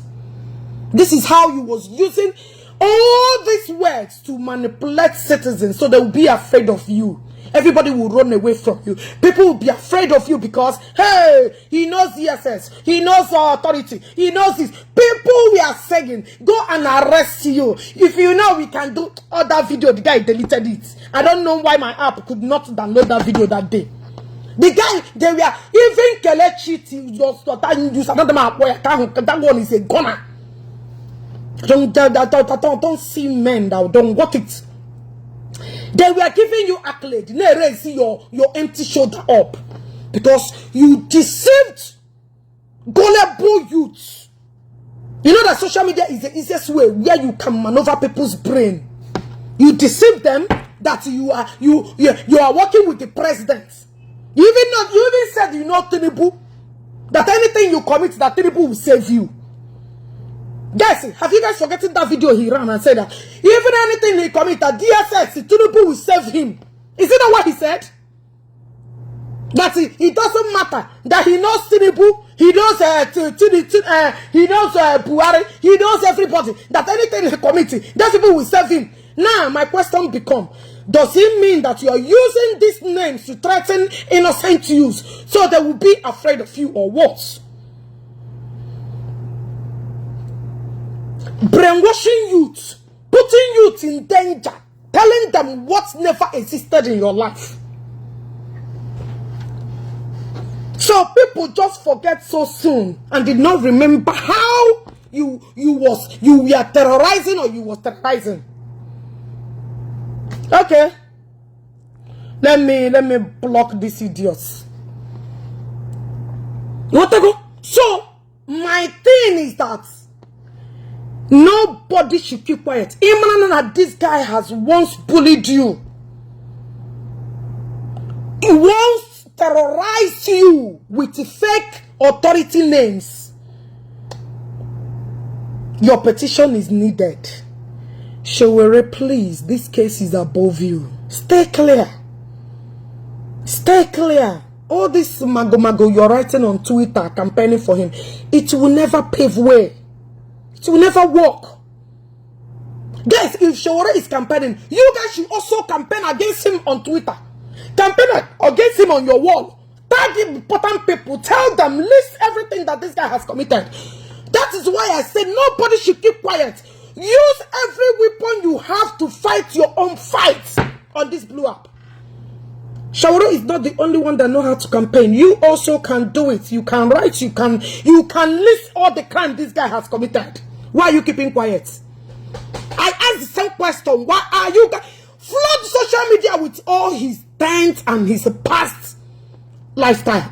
This is how you was using all these words to manipulate citizens so they will be afraid of you. Everybody will run away from you. People will be afraid of you because, hey, he knows DSS, he knows authority, he knows this. People we are saying, go and arrest you. If you know we can do other video, the guy deleted it. I don't know why my app could not download that video that day. The guy, they were even Kelechi just use another map where that one is a gunner. Don't see men that don't want it. They were giving you accolade. They raise your empty shoulder up because you deceived gullible youths. You know that social media is the easiest way where you can maneuver people's brain. You deceive them that you are working with the president. You even said you know Tinubu, that anything you commit that Tinubu will save you. Guys, have you guys forgotten that video he ran and said that even anything he commit that DSS, Tinubu will save him? Is it not what he said? That it doesn't matter that he knows Tinubu, he knows he knows Buhari, he knows everybody. That anything he commit, those people will save him. Now my question becomes: does it mean that you are using these names to threaten innocent youths so they will be afraid of you, or what? Brainwashing youth, putting youth in danger, telling them what never existed in your life. So people just forget so soon and did not remember how you were terrorizing or you were terrorizing. Okay, let me block these idiots. You want to go? So my thing is that nobody should keep quiet. Even that this guy has once bullied you. He once terrorized you with fake authority names. Your petition is needed. Showere, please, this case is above you. Stay clear. Stay clear. All this mago you're writing on Twitter, campaigning for him, it will never pave way. It will never work. Guys, if Showore is campaigning, you guys should also campaign against him on Twitter. Campaign against him on your wall. Tag important people. Tell them, list everything that this guy has committed. That is why I said nobody should keep quiet. Use every weapon you have to fight your own fight on this blue app. Showore is not the only one that knows how to campaign. You also can do it. You can write. You can list all the crime this guy has committed. Why are you keeping quiet? I asked the same question. Why are you guys flood social media with all his dents and his past lifestyle?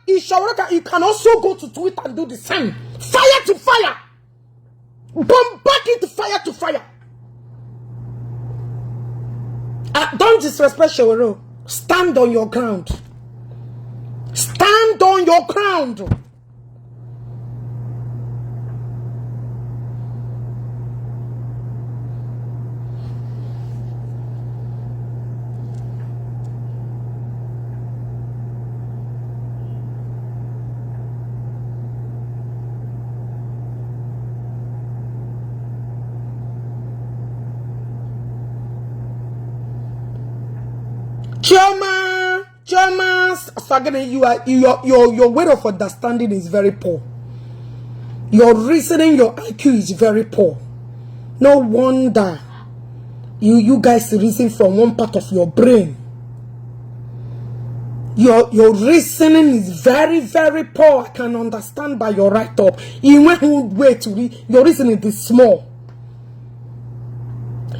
You can also go to Twitter and do the same. Fire to fire. Bombard into fire to fire. Don't disrespect Showore. Stand on your ground. Stand on your ground. Your way of understanding is very poor. Your reasoning, your IQ is very poor. No wonder you guys reason from one part of your brain. Your reasoning is very, very poor. I can understand by your write-up. In one way to read, your reasoning is small.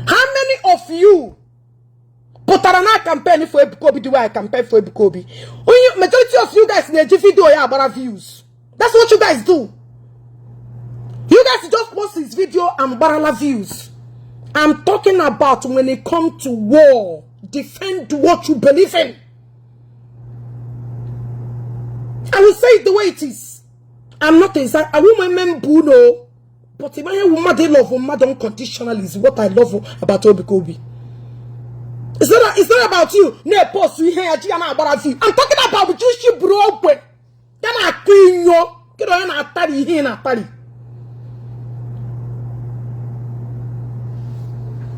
How many of you put Otarana campaign for Ebukobi the way I campaign for Ebukobi. Majority of you guys in the video yeah about views. That's what you guys do. You guys just post this video and barala views. I'm talking about when it comes to war. Defend what you believe in. I will say it the way it is. I'm not inside. I will remember Bruno. But if I woman they love woman unconditionally is what I love about Obukobi. It's not about you. I'm talking about you bro. Then queen yo. Get on Attire here in Attire.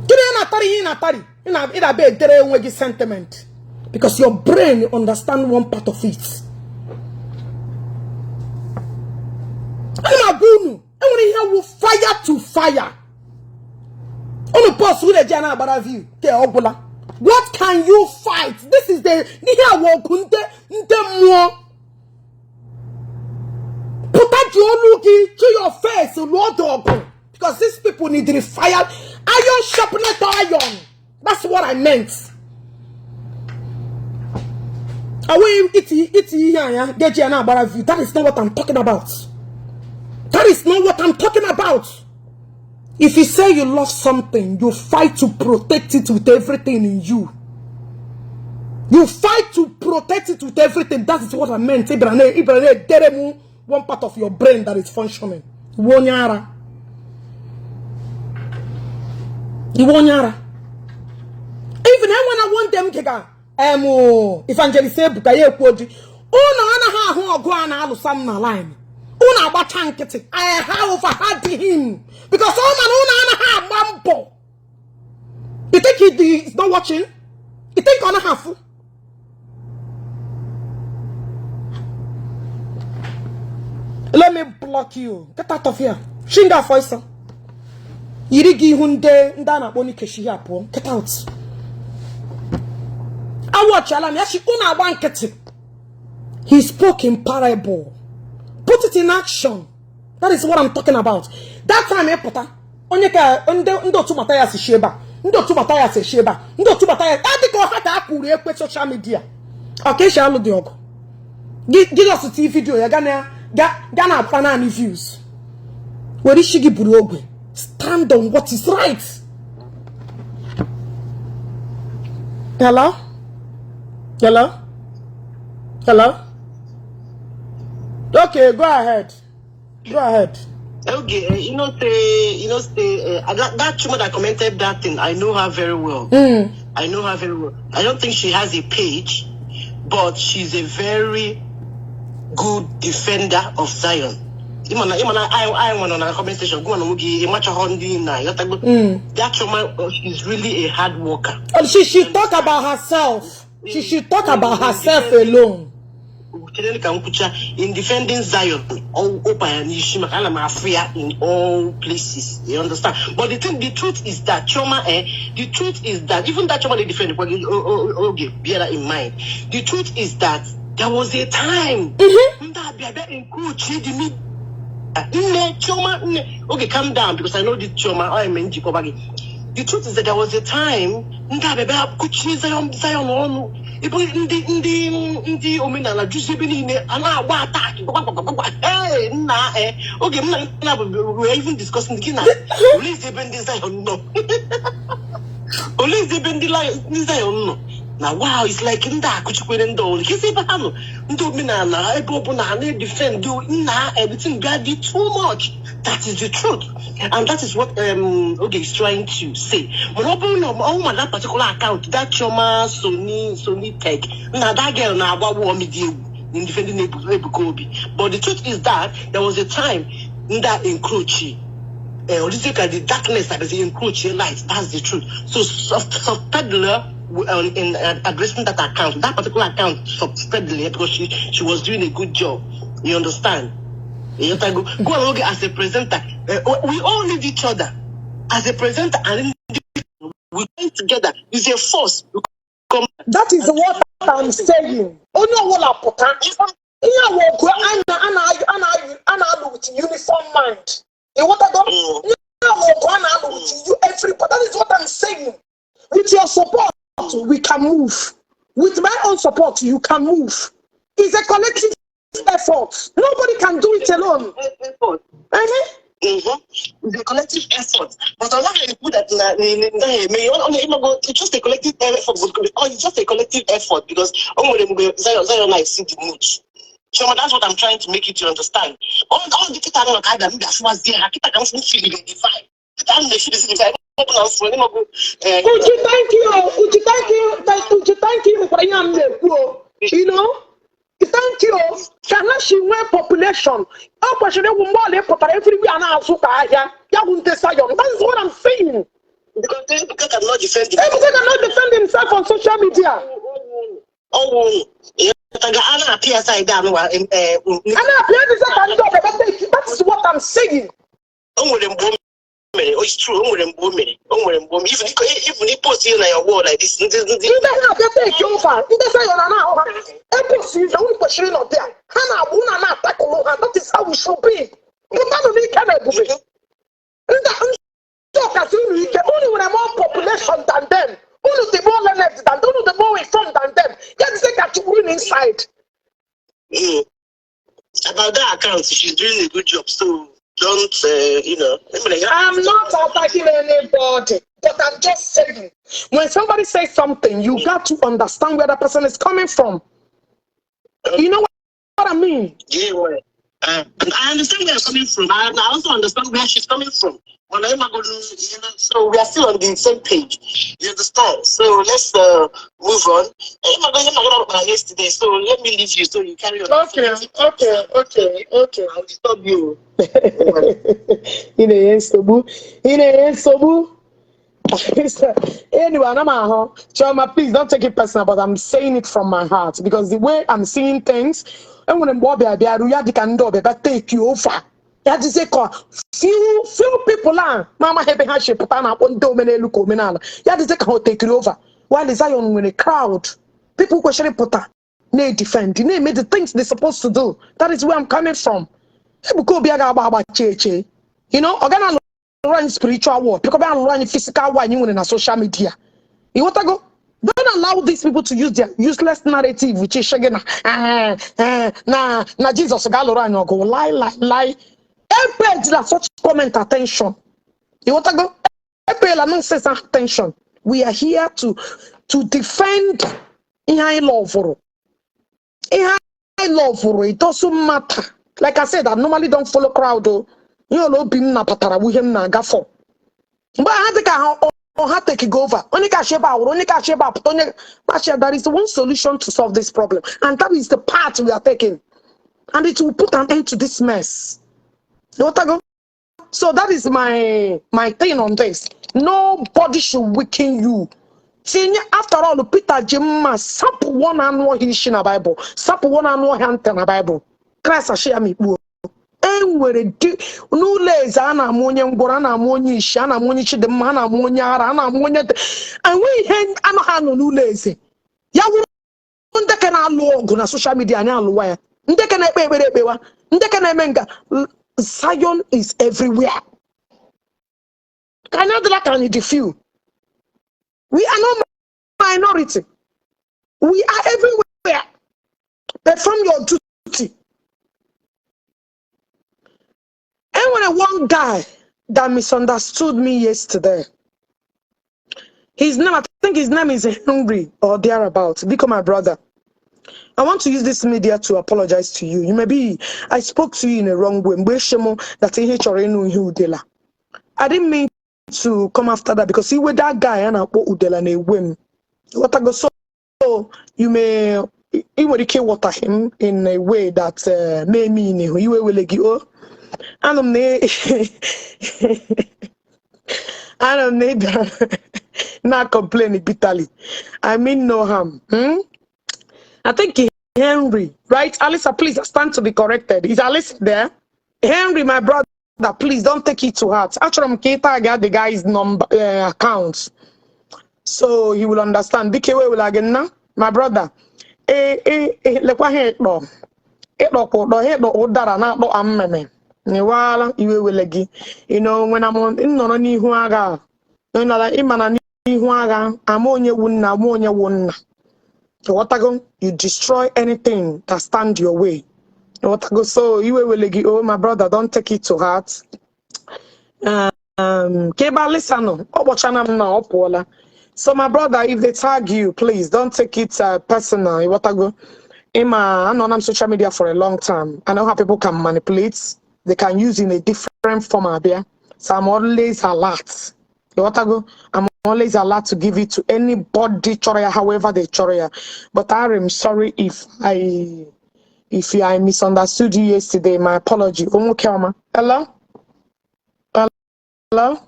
Get on Attire here in Attire. In a bed there sentiment. Because your brain understand one part of it. I'm a goon. I want to hear fire to fire. On the post with a Jana about view. What can you fight? This is the put that your looking to your face, Lord dog. Because these people need the fire. Iron sharpened iron. That's what I meant. Away get Jana about view. That is not what I'm talking about. That is not what I'm talking about. If you say you love something, you fight to protect it with everything in you. You fight to protect it with everything. That is what I meant. One part of your brain that is functioning. Iwonyara. Even when I want them to evangelist bukaye kwodi. Una ana ha ho go ana alu sam na line. Una batankete. I have overheard him because all man una ha mambo. You think he is not watching? You think on half? Let me block you. Get out of here. Shinga voice. Iri Ji hunde ndana boni keshi hapo. Get out. I watch alam yashi una bankete. He spoke in parable. Put it in action. That is what I'm talking about. That time, Pota, Onyeka, Ndo Tumataya Sheba, Ndo Tumataya Sheba, Ndo Tumataya, Adiko Hata Akure, social media. Okay, Shalo Diogo. Give us a TV video, Gana Fana views. Where is Shigi Burogwe? Stand on what is right. Hello? Hello? Hello? Okay, go ahead. Go ahead. Okay, that woman that commented that thing, I know her very well. I know her very well. I don't think she has a page, but she's a very good defender of Zion. I went on a comment station. That woman, she's really a hard worker. Oh, she should talk about herself. She should talk about herself alone. In defending Zion, all open and Ishi in all places. You understand? But the truth is that even that Choma they defend, okay, bear that in mind. The truth is that there was a time okay, calm down because I know this Choma. The truth is that there was a time Zion Ndi Omenala okay, we're even discussing the kina. Police they bend Zion no. Police they bend Zion no. Now wow, it's like Nda Kuchukwendo. Kisi bahano. Ndi Omenala ego na defend do everything God did too much. That is the truth. And that is what okay is trying to say. But open that particular account, that Choma Sony Tech. Now that girl now what media in defending Ebukobi. But the truth is that there was a time that encroach. Or this look at the darkness that is encroach light. That's the truth. So Subpeddler in addressing that account, that particular account Subpeddler because she was doing a good job. You understand? Go and look as a presenter. We all need each other as a presenter, and we come together. It's a force. That is what I'm saying. Oh no, what I put on. With uniform mind. What I don't. With you, everybody. That is what I'm saying. With your support. we can move. With my own support, you can move. It's a collective effort. Nobody can do it alone. The collective effort. But Allah you put that it's just a collective effort. It's just a collective effort because Zion I see the mood. So that's what I'm trying to make you to understand. All the people are kind of was there. I can feel it in the vibe. Uji, thank you. Uji, thank you. Thank you for you know. Thank you. Can she wear population? How much they will more everywhere now? So that's what I'm saying. Because cannot defend cannot defend himself on social media. Oh, Anna appears side down. That is what I'm saying. Oh, it's true. Even if post in your word like this, take over. That is how we should be. Only when I'm more population than them, only the more learned than them, only the more informed than them. That's the category inside. About that account, she's doing a good job. So don't, I'm not attacking anybody, but I'm just saying, when somebody says something, you got to understand where that person is coming from. You know what I mean? Yeah, well, I understand where you're coming from. I also understand where she's coming from. So we are still on the same page. You understand? So let's move on. Yesterday, so let me leave you so you carry on. Okay. I'll disturb you. Anyway, Choma, please don't take it personal, but I'm saying it from my heart because the way I'm seeing things, and when I'm take you over. That is a few people are Mama Happy Haship Putana on Domenelu Omenala. That is a take it over. While is Zion when a crowd, people questioning Puta, they defend, they made the things they're supposed to do. That is where I'm coming from. You know, Organa run spiritual war, people are running physical war in social media. You want to go? Don't allow these people to use their useless narrative, which is Shagana. Na Jesus Galorano go lie. Every such comment attention. You want to go? Every nonsense attention. We are here to defend in high love for it. It doesn't matter. Like I said, I normally don't follow crowd. You know, bim na patara we him na gafo. But I think I take over. There is one solution to solve this problem, and that is the path we are taking, and it will put an end to this mess. You want to go? So that is my thing on this. Nobody should weaken you. See, after all, Peter Jimma sap one annual in a Bible, sap one annual hand in a Bible. Christ share me. And where no lays an ammonia, Gorana ammonia, Shana ammonia, the man ammonia, ammonia, and we hand Anahano no lazy. Yawu can I log on social media and wire. Can I pay with menga. Zion is everywhere. Cannot lack any few. We are not minority. We are everywhere. Perform your duty. And when one guy that misunderstood me yesterday, his name, I think his name is Henry or thereabouts, become my brother. I want to use this media to apologize to you. You may be, I spoke to you in a wrong way. I didn't mean to come after that because he was that guy and I put Udele and a whim. What I go so you may even water him in a way that may mean you will go. And I'm not complaining bitterly. I mean no harm. I think Henry, right? Alisa, please stand to be corrected. Is Alisa there? Henry, my brother, please don't take it to heart. Actually, I got the guy's number accounts, so he will understand. BKW will again now, my brother. Like what he do? He do odara na do ammeme. Ni wala iwe welegi. You know when I'm on in no ni hu aga. No na imana ihu agha, ama onye wu nna, ama onye wu nna. You destroy anything that stand your way. So you will oh my brother, don't take it to heart. Keba listen, so my brother, if they tag you, please don't take it personal. I'm on social media for a long time. I know how people can manipulate. They can use in a different format. So I'm always alert. I'm always allowed to give it to anybody, chorea, however they chorea. But I am sorry if I misunderstood you yesterday. My apology. Hello? Hello?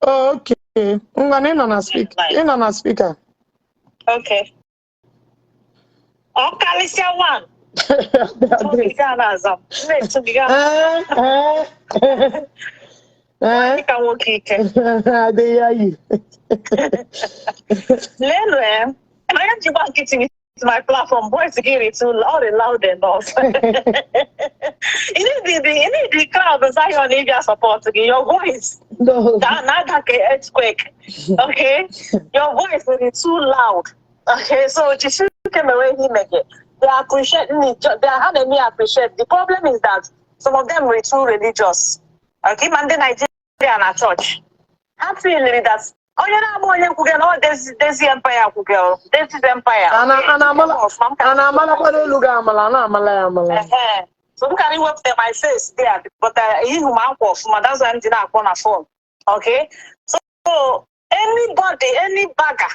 Oh, okay. I'm gonna speak. In on a speaker. Okay. Okalicia one. I hear you. Lele, I am to back it with my platform. Boys to give it to loud enough. You need the crowd beside your media support to get your voice. No. That not like an earthquake. Okay? Your voice is too loud. Okay, so just came away he make it. They appreciate me. They are having me appreciate. The problem is that some of them were too religious. Okay, man, then Nigeria and a church. I'm feeling that. Oh, you know, there's the empire, this is empire. Some kind of work my face there, but that's why I'm not on a phone. Okay, so any bagger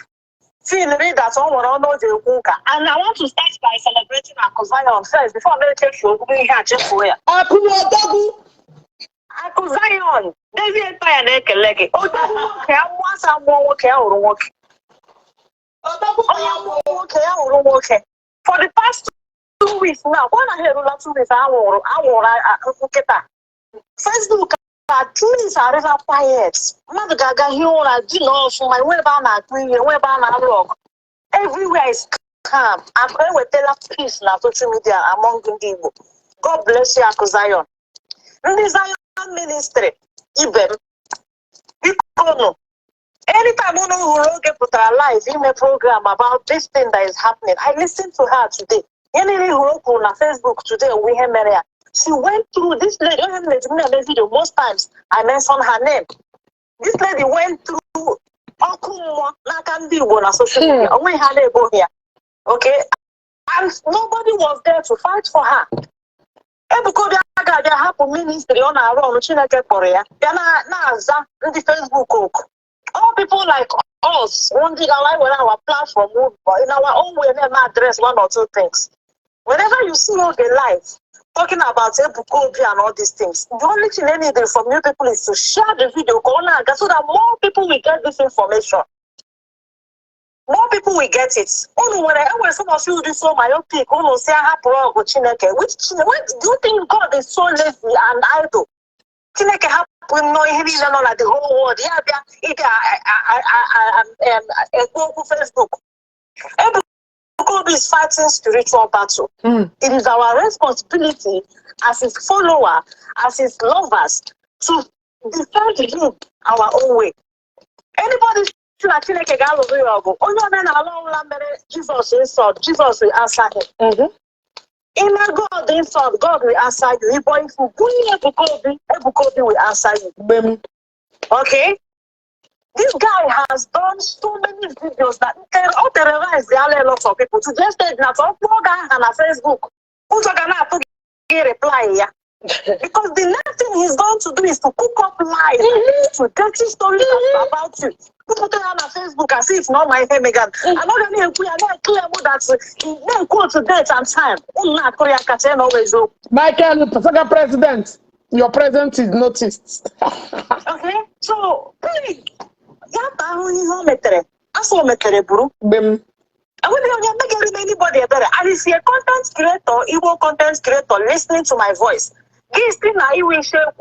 feel that someone don't know the cooker, and I want to start by celebrating Zion first before I take you. We have just for you. Zion, there's the empire leg. Oh, for the past 2 weeks now, when I hear 2 weeks, Facebook things are rather quiet. Everywhere is calm. I'm going with peace now social media among Ndi Igbo. God bless you, Zion. Ndi Zion ministry, Ibem. Anytime you know put her live in a program about this thing that is happening, I listened to her today. On Facebook today, she went through this lady. Most times I mention her name. This lady went through on social media. We had a go here. Okay? And nobody was there to fight for her. Because they have a ministry on our own, Korea. They are in the Facebook. All people like us wondering why when our platform in our own way never address one or two things. Whenever you see all the lights talking about Ebukobi and all these things, the only thing they need from you people is to share the video so that more people will get this information. More people will get it. When some of you do so myopic, say which do you think God is so lazy and idle? Chineke happen no like the whole world. Facebook. Everybody is fighting spiritual battle. It is our responsibility as his follower, as his lovers, to defend him our own way. Anybody Chineke Jesus insult, Jesus will answer him. In God insult, God will answer you. But if you go Ebukobi will answer you. Okay? This guy has done so many videos that terrorize the lot of people. To just say that on Facebook, who's gonna reply? Because the next thing he's going to do is to cook up lies to dirty stories about you. People put it on Facebook as if it's not my name again. I'm not going to clear that he go to date and time. Michael, President, your presence is noticed. Okay, so please, I wouldn't make anybody better. And if you're a content creator, Igbo content creator, listening to my voice, this thing I will share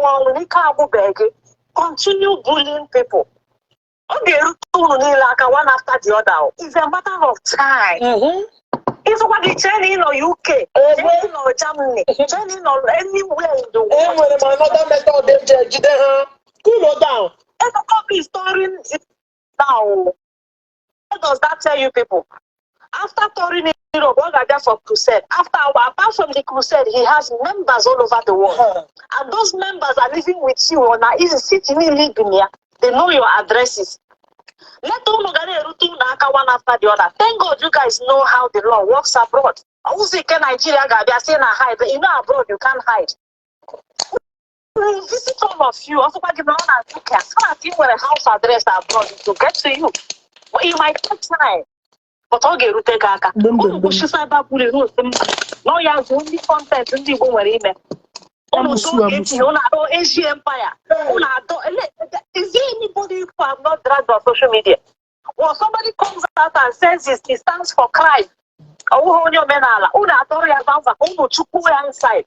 continue bullying people. Okay, one after the other. It's a matter of time. It's what the training in UK, training in Germany, training anywhere in the world. Cool down. Everybody is storing now. What does that tell you people? After touring in Europe, what are there for crusade? Apart from the crusade, he has members all over the world. And those members are living with you on a easy city in Libya. They know your addresses. Let them one after the other. Thank God you guys know how the law works abroad. I will say Nigeria they are saying I hide, but you know abroad you can't hide. We will visit all of you. Also, as far as you were a house address abroad to get to you. Well, it might take time. But I'll get to Gaga. No, you have only content in the woman. Asia Empire. Is there anybody who have not dragged on social media? Well, somebody comes out and says he stands for Christ. Oh, Omenala. Inside.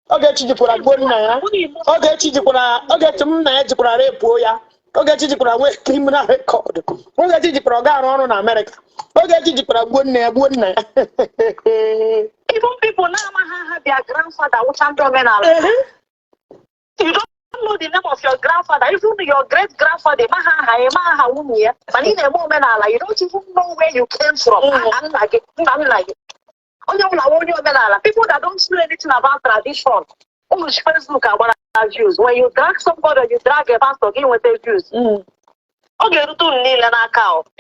Ogechi jikura gbori na ya. Ogechi jikura repo ya. Ogechi jikura we criminal record. Ogechi jikura ga arụ na America. Ogechi jikura gbori na ya. Even people now have their grandfather which and Omenala. You don't know the name of your grandfather. Even your great grandfather, you don't even know where you came from. I'm like it. People that don't know anything about tradition, Facebook are what I use. When you drag somebody, you drag a pastor in with their views. A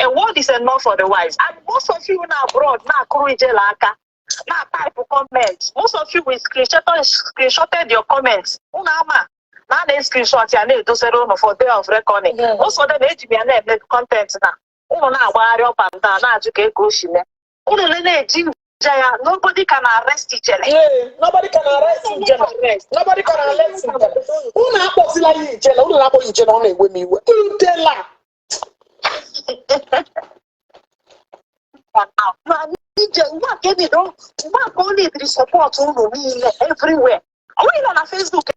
word is enough for the wise. And most of you now abroad, now type of comments. Most of you will screenshotted your comments. Now they screenshot your name to say for day of reckoning. Most of them make content now. Now up and down. Now nobody can arrest Ijele. Yeah, nobody can arrest Ijele. Nobody can arrest Ijele. Who na posila Ijele? Who na posila Ijele on the way me? Udele. What gave me don't? What only the support everywhere? Only on Facebook,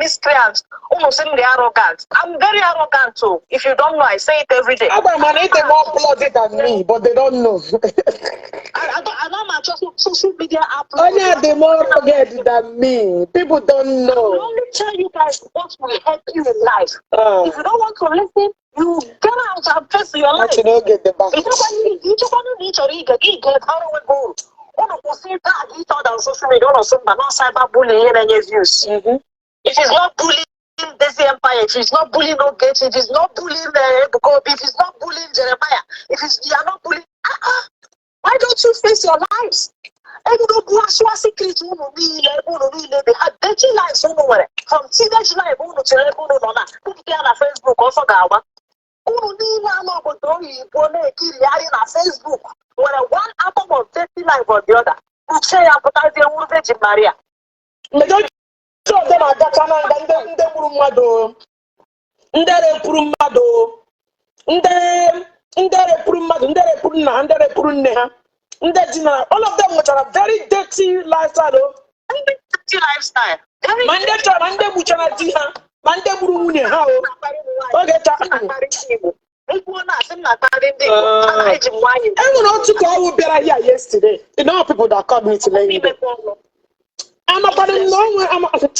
miscreants, almost arrogant. I'm very arrogant too. If you don't know, I say it every day. Other man is more bloody than me, but they don't know. I know my social media app. Only they more rugged than me. People don't know. I only tell you guys what will help you in life. If you don't want to listen, you get out and face your life. You don't get the back. You just want to need your get how do we go? Each other on social media, not cyberbullying any views. If it's not bullying this empire, if it's not bullying Ogechi, if it's not bullying if it's not bullying Jeremiah, you are not bullying, why don't you face your lives? They have dirty lives somewhere. From teenage life to Facebook also gawa. Facebook where one atom of dirty life or the other. Maria. Majority of them are that and they purumado. Ndere purumado. Ndere purunne. All of them which are a very dirty lifestyle. Dirty lifestyle. Mande buchana jiha. Mande burumune ha. Everyone took all better here yesterday. You know people that called me to let you know. I'm about to know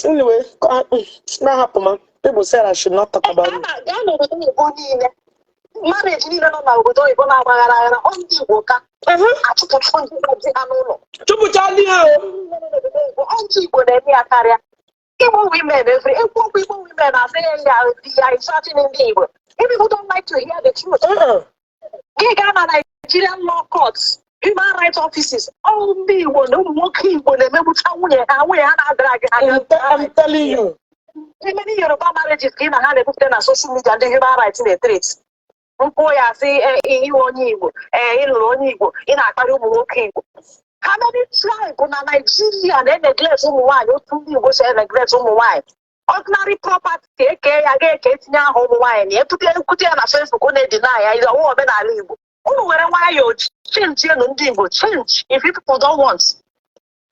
anyway. Not happen, man. People said I should not talk about it. Marriage ni na na obodo Igbo na agbagara on the Igbo ka achụpụta ndị dị ha n'ụlọ Chụpụta ndị ha on the Igbo na-eme ya karịa Igbo women Igbo women are saying they are insulting in the Igbo. If people don't like to hear the truth, Ghana Nigerian law courts, human rights offices, all the Igbo no nwoke Igbo na-emegbucha nwunye ha nwunye ha na-adịra gị I'm telling you. Many Yoruba marriages ka ị na ha na-ebupụta na social media ndị human rights na-etret mpụ ya sị iwu onye Igbo ịlụrụ onye Igbo ị na-akparị ụmụ nwoke Igbo. How many tribes na Nigeria na-neglect ụmụ nwaanyị otu ndị Igbo si neglect ụmụ nwaanyị? Ordinary property eke ya ga-eke etinye aha ụmụ nwaanyị na ekwute ya na Facebook na-edina ya ọwụ omenala Igbo. Unu were nwayọọ change ndị Igbo change if people don't want.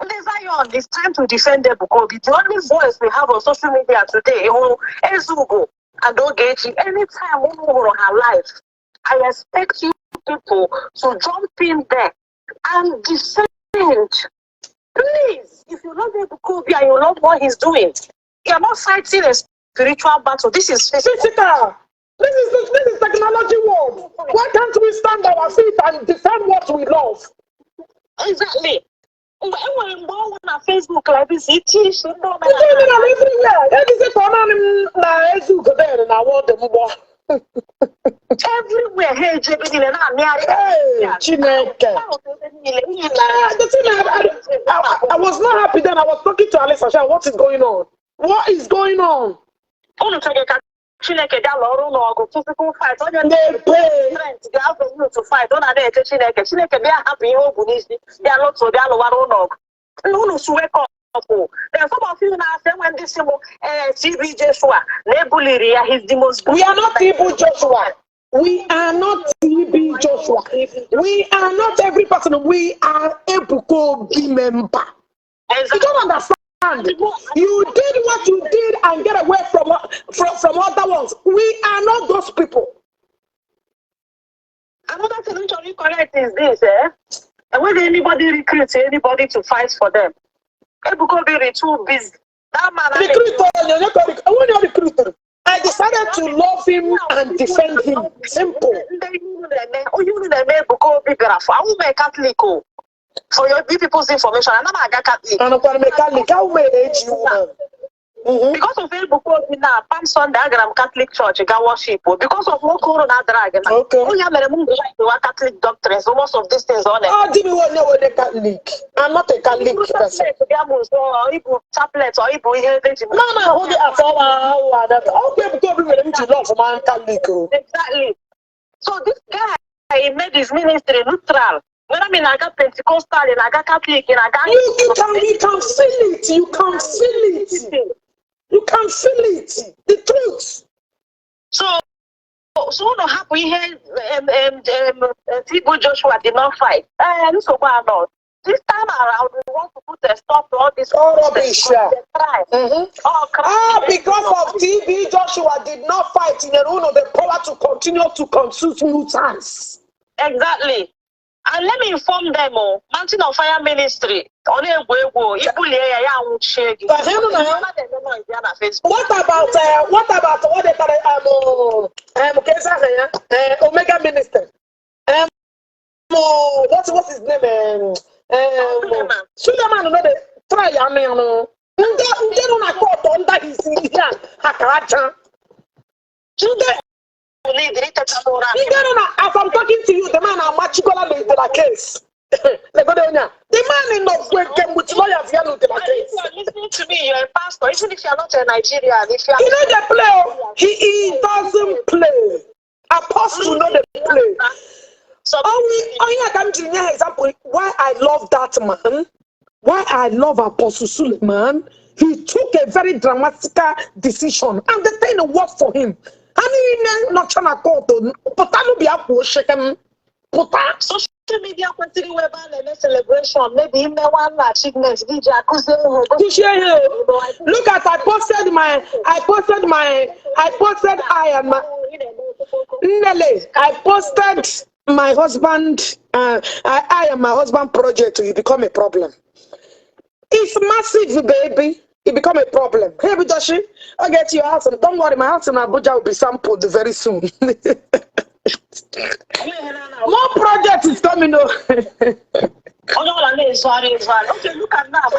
Zion, it's time to defend them because the only voice we have on social media today, Ezugo and Ogechi, anytime we move on her life, I expect you people to jump in there and defend. Please, if you love Ebukobi and you love what he's doing, you're not fighting a spiritual battle. This is physical. This is technology world. Why can't we stand our feet and defend what we love? Exactly. When on Facebook like this, it is everywhere. Everywhere. Hey, I was not happy then. I was talking to Alice. What is going on? What is going on? Chineke ga lọrụ n'ọgụ physical fight onye strength ga-avenue to fight ọ na-eche Chineke bịa hapụ ihe o bu n'isi bịa lụtụ bịa lụwara ụlọọgụ unu suwekọ ọkụ. Then some of you na-asị when this TB Joshua na-ebuliri ya he's the most. We are not TB Joshua. We are not TB Joshua. We are not every person. We are Ebuko B member. You don't understand. You did what you did and get away from other ones. We are not those people. Another thing which only correct is this, and when anybody recruits anybody to fight for them, Ebuko be too busy. That man recruiter. I decided to love him and defend him. Simple. For your people's information, I'm not a Catholic. I'm a Catholic. How may age you? Because of Ebuko now, Palm Sunday, I'm Catholic church, I can worship. Because of what Corona dragon. Okay. Oh, yeah, but Catholic doctrines, so most of these things on it. Oh, Jimmy was never a Catholic. I'm not a Catholic person. Chaplets or Mama, hold it at all. Okay, because we were to love man Catholic. Exactly. So this guy, he made his ministry neutral. When I mean, I got Pentecostal and I got Catholic and I got. You can feel it. You can feel it. You can feel it. The truth. So no happy here. Tibu Joshua did not fight. So why not? This time around, we want to put a stop to all this rubbish. Because of TB Joshua did not fight in the rule of the power to continue to consult mutants. Exactly. And let me inform them, Mountain of Fire Ministry. What about what they call Omega Minister? What's his name? Suleiman, no, they try as I'm talking to you, the man are machicola in the case. The man in the with lawyers here in the case. Listen to me, you're a pastor, even if you're not a Nigerian, if you're the play, he doesn't play. Apostle know the play. So I can give you an example why I love that man, why I love Apostle Suleiman. He took a very dramatic decision and the thing worked for him. Social media continue celebration, maybe one achievement. Look at I posted my husband. I am my husband project to become a problem. It's massive, baby. It become a problem. Hey, Bidoshi, I'll get your house. And don't worry, my house in Abuja will be sampled very soon. More projects is coming up. Okay, look at now.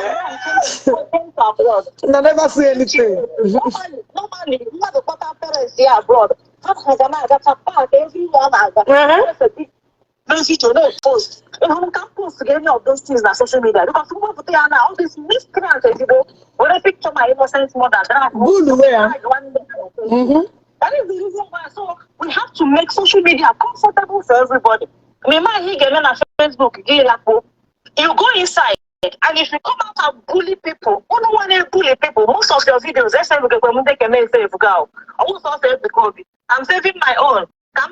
I never see anything. Normally, you have a quarter parents here abroad. That's a part, everyone. You know, post. And how can post any of those things on social media? Because people put there now all these miscreants, when I picture my innocent mother, that is the reason why. So we have to make social media comfortable for everybody. I mean, my he on Facebook, you go inside, and if you come out and bully people, who don't want to bully people? Most of your videos, they say we can make save go. I also save the COVID. I'm saving my own. Now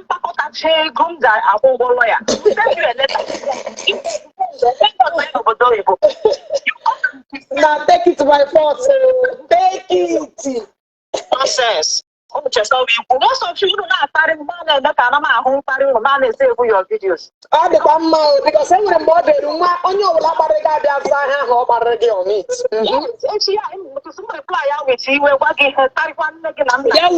take it to my fault. Take it. Process. Most of you don't have party man and that kind of home party man and say your videos. Oh, the one because every mother, on your labarega, they have signed her barregi on it. Yes, because some reply out with you, we're working her Taiwan again. Yeah,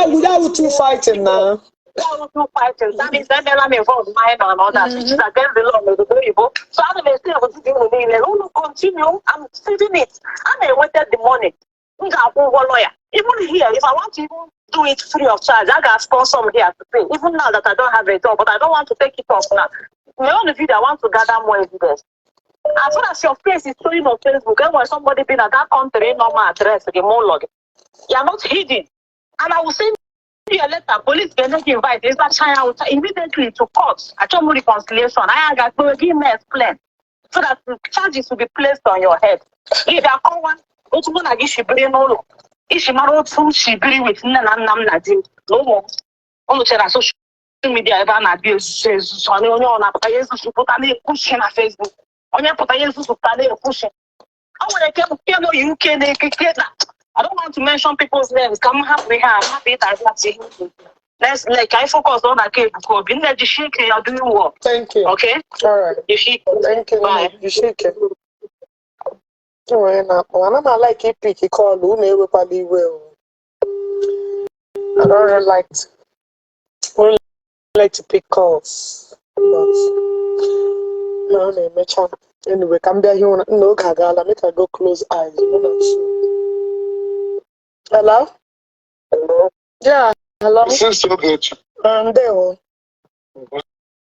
without two fighting now. Two fighters. That means that I'm involved mine and all that, which is against the law of the Igbo. So I'm going to say, continue. I'm saving it. I wanted the money. Even here, if I want to even do it free of charge, I got sponsor here to pay. Even now that I don't have a job, but I don't want to take it off now. My only video, I want to gather more evidence. As soon as your face is showing on Facebook, and when somebody been at that country, normal address, the monologue, you are not hidden. And I will send you a letter. Police cannot invite. Is that China immediately to court? I told you reconciliation. I got to give me explain so that the charges will be placed on your head. If you are one, what's going to give you no. Ishi maro tu she biri with nne na nna m na di no more. Onu chere na social media ebe a na-abịa ezuzu so onye na-apụta ya ezuzu pụta na-ekwuchi na Facebook. Onye pụta ya ezuzu pụta na-ekwuchi. O nwere ike nke no UK na-ekeke na. I don't want to mention people's names. Come happy here. I'm happy that let's like I focus on that case because being that you shake you're doing well. Thank you. Okay? All right. You shake. Thank you. Bye. You shake it. I like it pick call who never probably will. I don't really like to pick calls. But no, anyway, come there here no gagala, make I go close eyes. Hello? Hello? Yeah, hello. This is so good. There. What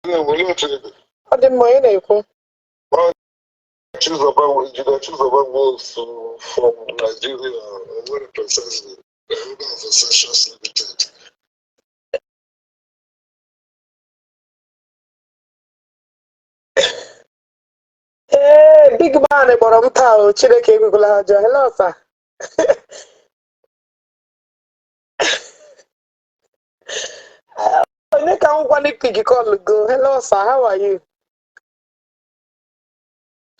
do you think? I didn't know anything. Choose about wolves from Nigeria, very precisely. The order of Associations Limited. Hey, big man, I'm town. Chileke, hello, sir. I can't want to pick call go. Hello, sir. How are you?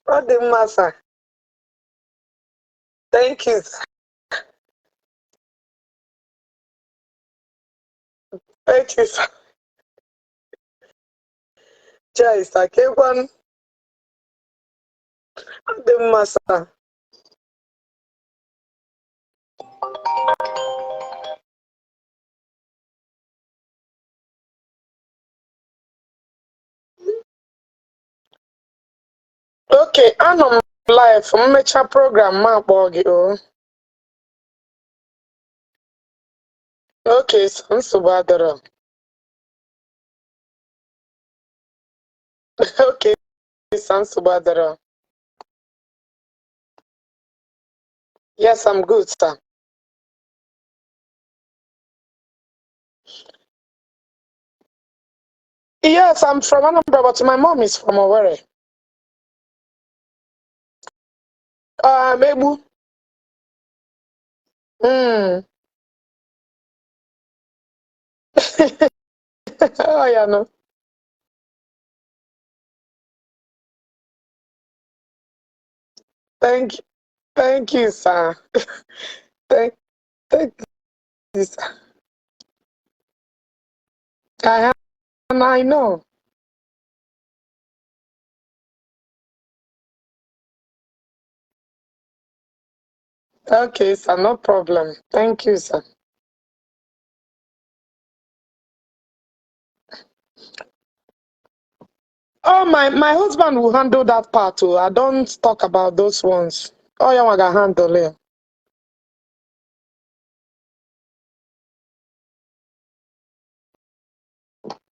What the matter? Thank you. Thank you, sir. Just I can't one. What the matter? Okay, I'm on live from Mecha program, my boggy. Okay, so bad. Okay, sounds bad. Yes, I'm good, sir. Yes, I'm from Anambra, but my mom is from Owerri. Maybe. Oh, yeah, no. Thank you, sir. thank you, sir. I know. Okay, sir, no problem. Thank you, sir. Oh, my husband will handle that part too. I don't talk about those ones. Oh, yeah, I can handle it.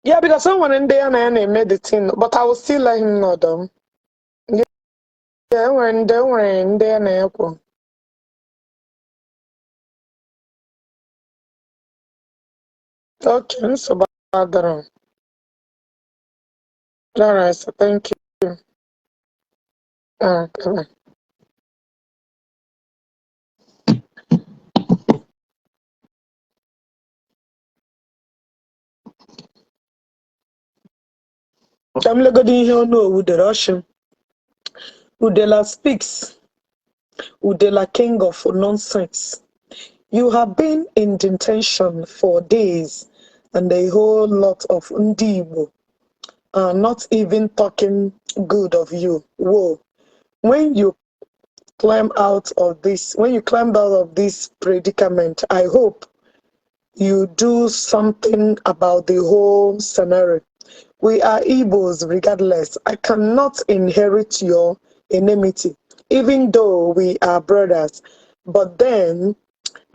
Yeah, because someone in there and I made the thing, but I will still let him know them. Yeah, we're in there now. Okay, so bad. All right, so thank you. Okay. I'm looking here no with the Russian. Udele speaks. Udele king of nonsense. You have been in detention for days, and a whole lot of Ndi Igbo are not even talking good of you. Whoa. When you climbed out of this predicament, I hope you do something about the whole scenario. We are Igbos regardless. I cannot inherit your enmity, even though we are brothers. But then,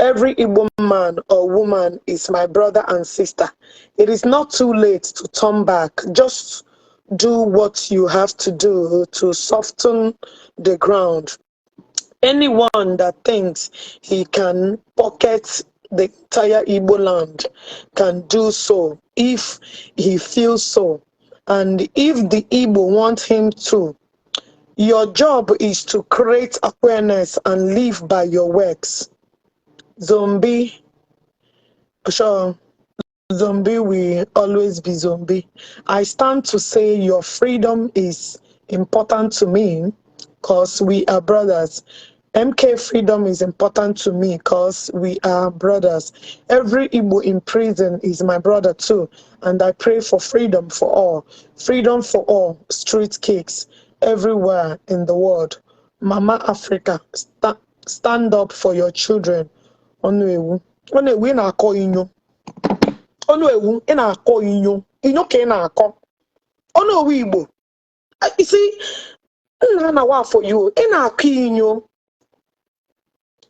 every Igbo man or woman is my brother and sister. It is not too late to turn back. Just do what you have to do to soften the ground. Anyone that thinks he can pocket the entire Igbo land can do so if he feels so. And if the Igbo want him to, your job is to create awareness and live by your works. Zombie, sure, zombie will always be zombie. I stand to say your freedom is important to me because we are brothers. MK freedom is important to me because we are brothers. Every Igbo in prison is my brother too. And I pray for freedom for all. Freedom for all. Street cakes everywhere in the world. Mama Africa, stand up for your children. Onuewu. Onuewu na-akọ inyo. Onuewu na-akọ inyo. Inyo ka na-akọ. Onuewu Igbo. You see, na for you. Na-akọ inyo.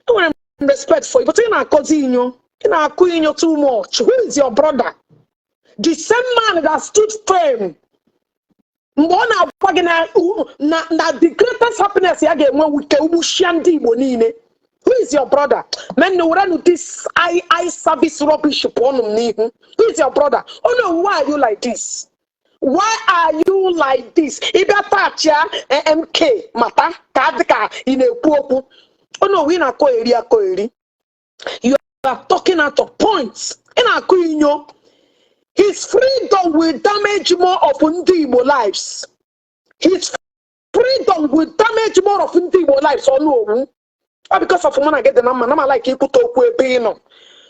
I want respect for you, but you're not calling too much. Who is your brother? The same man that stood firm. The greatest happiness you get when we can Ndi Igbo. Who is your brother? Men no run this eye service rubbish upon him. Who is your brother? Oh no, why are you like this? Why are you like this? Ibatacha MK mata kadika in a popo. Oh no, we na koeri. You are talking out of points. His freedom will damage more of Ndi Igbo lives. His freedom will damage more of Ndi Igbo lives. Oh no, because of when I get the number, I'm like you put up with being on.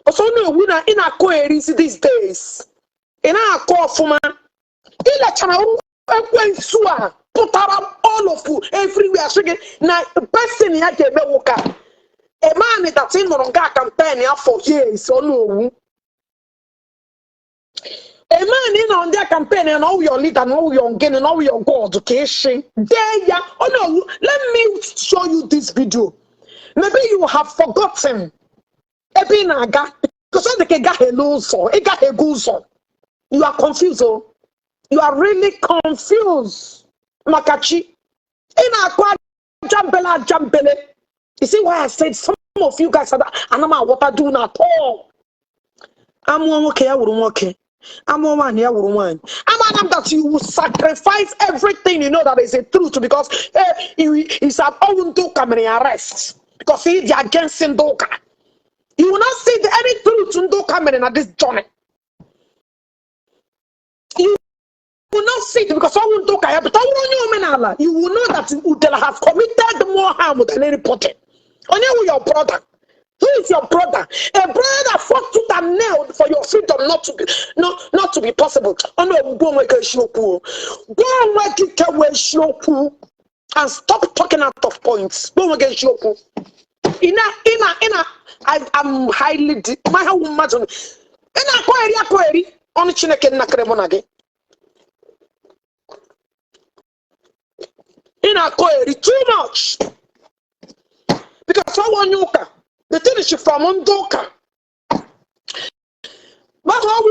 But so no, we na in a koeri these days. In a call for man, in a channel, put up all of you everywhere. So now the person here get me work. A man that's in the campaign for years. Oh no. A man in on their campaign and all your leader and all your gain and all your God. Okay, there ya. Oh no. Let me show you this video. Maybe you have forgotten. Ebinaga because the kega hello so. Ega heguzo. You are confused. Oh. You are really confused. Makachi. Jambele. You see why I said some of you guys are that and I'm what I do not all. I'm one okay, I wouldn't okay. I'm one here, wouldn't one. I'm that you will sacrifice everything you know that is a truth because he's an own doka arrest. Because he's against Ndoka. You will not see any truth in Ndoka at this journey. You will not see it because someone took a but Omenala. You will know that Udele has committed more harm than any person. Only your brother. Who is your brother? A brother fought tooth and nail for your freedom not to be possible. Oh no, go make a shoku. Go make it a shoku and stop talking out of points. Go make a shoku. I'm highly my woman. Query on Chineke Nakremonage. In a query too much because someone the thing is from Ndoka. But how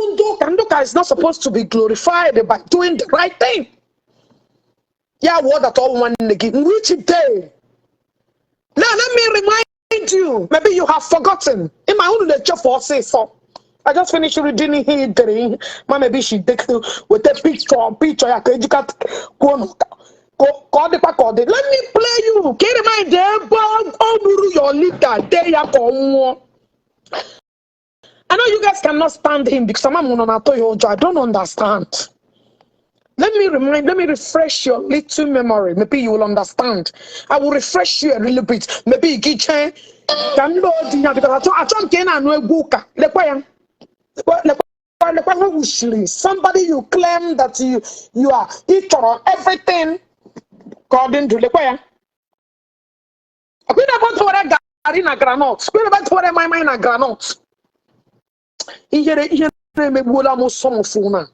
Ndoka is not supposed to be glorified by doing the right thing. Yeah, what that all one again. Which day? Now let me remind you. Maybe you have forgotten. In my own lecture for say so. I just finished reading here. Maybe she take with a picture. You can let me play you. Can you remind them? Your leader. There you go. I know you guys cannot stand him because I don't understand. Let me refresh your little memory. Maybe you will understand. I will refresh you a little bit. Maybe you can because I don't somebody you claim that you are equal on everything according to the choir. I quit about what I got in a granite. Quit about what my mind a granite. Here, me would almost some of you now.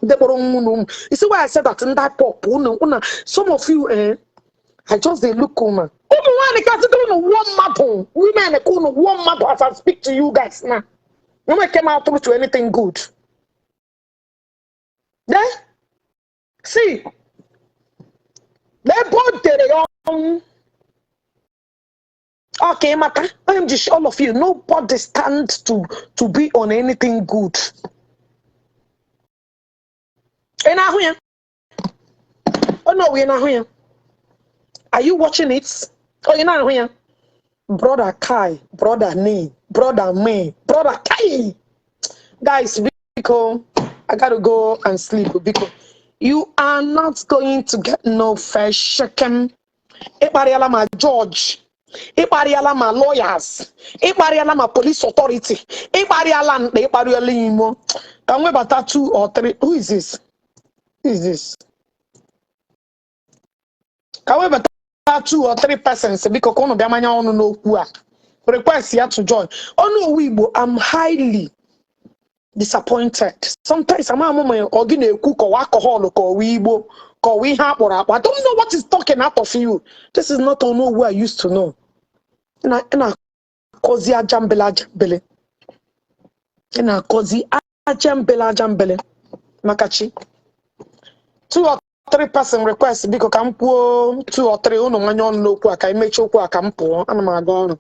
You see why I said that in that pop, some of you, I just they look on. Women, women, one map as I speak to you guys now. When I came out to anything good. Yeah? See, they both did it on. Okay, Maka, I'm just all of you. Nobody stands to be on anything good. Oh no, we're not here. Are you watching it? Oh, you're not here. Brother Kai, brother Nee, brother May, brother Kai. Guys, because I gotta go and sleep because you are not going to get no fair shaken. Ipariala my George. Ipariala my lawyers. Ipariala my police authority. Ipariala imo. Can we about 2 or 3? Who is this? Who is this? Can we about 2 or 3 persons? Because kono be amanya onu no ku a. Request here to join. Oh no, Igbo, I'm highly disappointed. Sometimes I'm a moment or gonna cook or alcohol or Igbo. We have or I don't know what is talking out of you. This is not all who I used to know. And I kozi ajambela jambele. And I kozi ajambela jambele. Makachi. 2 or 3 person requests because I'm poor 2 or 3 uno manyon no kwa kai make sure kwa kampo and my gone.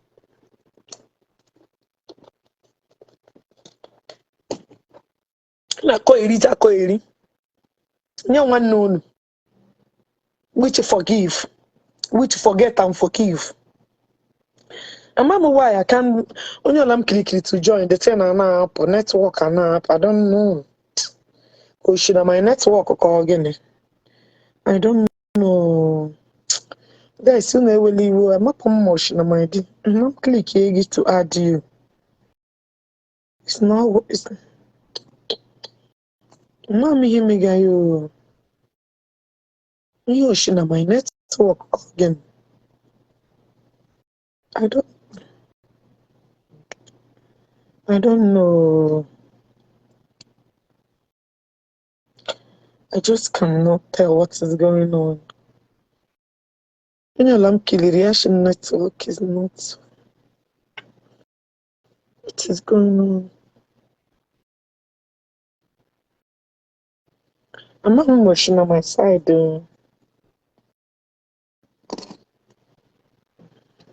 Na ko iri. Nyo one known. Which forgive, which forget and forgive. And mama, why I can only allow click to join the 10 and up or network and up. I don't know. Oh, should my network call again? I don't know. Guys, soon I will leave. I'm up on motion. My dear, I'm not clicking to add you. It's not. It's mommy, hear me, guy. You should my network again. I don't know. I just cannot tell what is going on. You know, reaction network is not. What is going on? I'm not motion on my side though.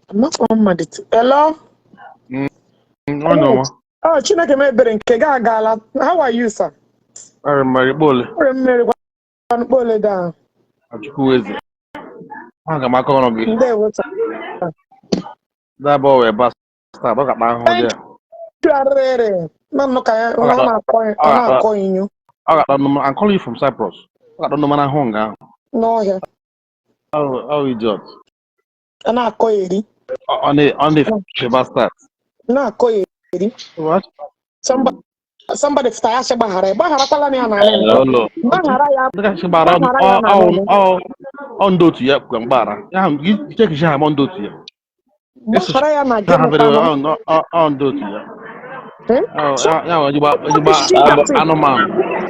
I'm not on my hello? No, no. Oh, Chineke mebere nke ga agala. How are you, sir? I'm Bobble. Bobble down. Who is it? I'm going to be. There, what's up? That boy, bastard. Look at my home there. You are ready. I'm not calling you. I'm calling you from Cyprus. I don't know when I'm home now. No, here. Oh, idiot. I'm not calling you. On the bastard. Not calling you. What? Somebody start Bahara. Bahara pala ni anane. Hello. Bahara ya. Look at Bahara. On do to you, Bara. You take a shame on do to you. Bahara ya na Have it on do to you. Yeah, you animal.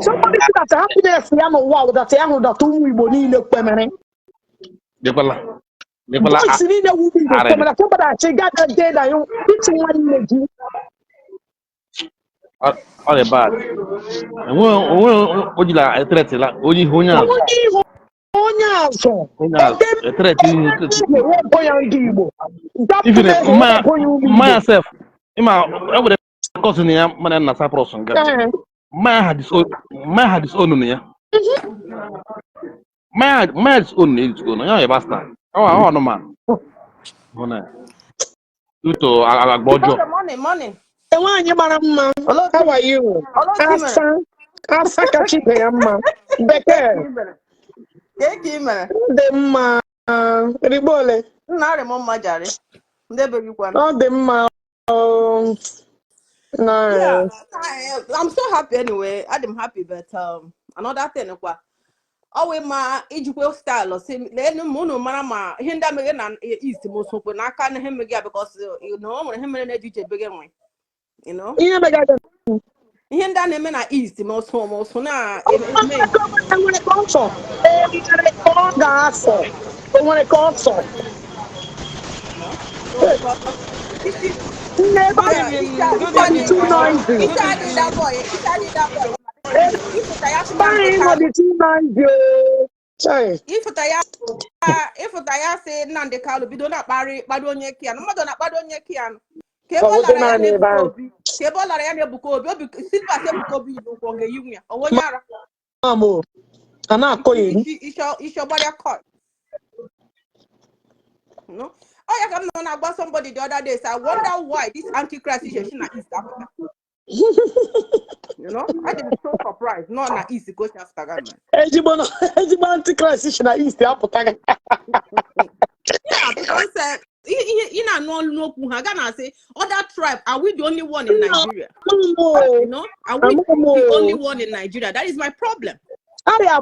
Somebody see that happiness ya no wow that ya no that Igbo ni ile kwemere. Nicola. Voice ni na wubi Igbo kwemere. Somebody actually got that day that you it's one meji. All the bad. And what you like? A threat, like only Honya. A threat. Even myself, I would have cousin here, man, and Nasa person. Man had his own here. Man had his own age go. No, you're bastard. Oh, no, man. You to Agbojo. Morning. How are you? Asa kachipe yamma. Bekee. Dị mma. Rigbole. Narị m mma jare. Ndị be gị kwanụ. Ọ dị mma. Yeah, Nice. I'm so happy anyway. I'm happy, but another thing, always my ejikwe style say lenu munu mara ma hinda mege na east mo so na aka na him mege because you know when him na ejije bege nwe you know Ihe mega gị. hinda na me na east mo so na Enwere ka ọsọ. Enwere ka ọ ga-asọ. Enwere ka ọsọ. Never too noisy. that boy if Too noisy. Sorry. if taya say Nnamdi Kalu bido na kpado onye kianu mmadụ na kpado onye kianu kebolara ya na-ebuka obi silva se buka obi n'ụkwụ ọ ga-eyi ya onye ara Mamo. Ana akọghị. Ishi ọgbara court. No? Oh, yeah, I'm not about somebody the other day. So I wonder why this antichrist is in East Africa. You know, I did so surprised. Not na East Coast Africa. Ejibon antichrist is in East Africa. Yeah, because in a no Gana say other tribe, are we the only one in Nigeria? You know, are we the only one in Nigeria? That is my problem. Yeah.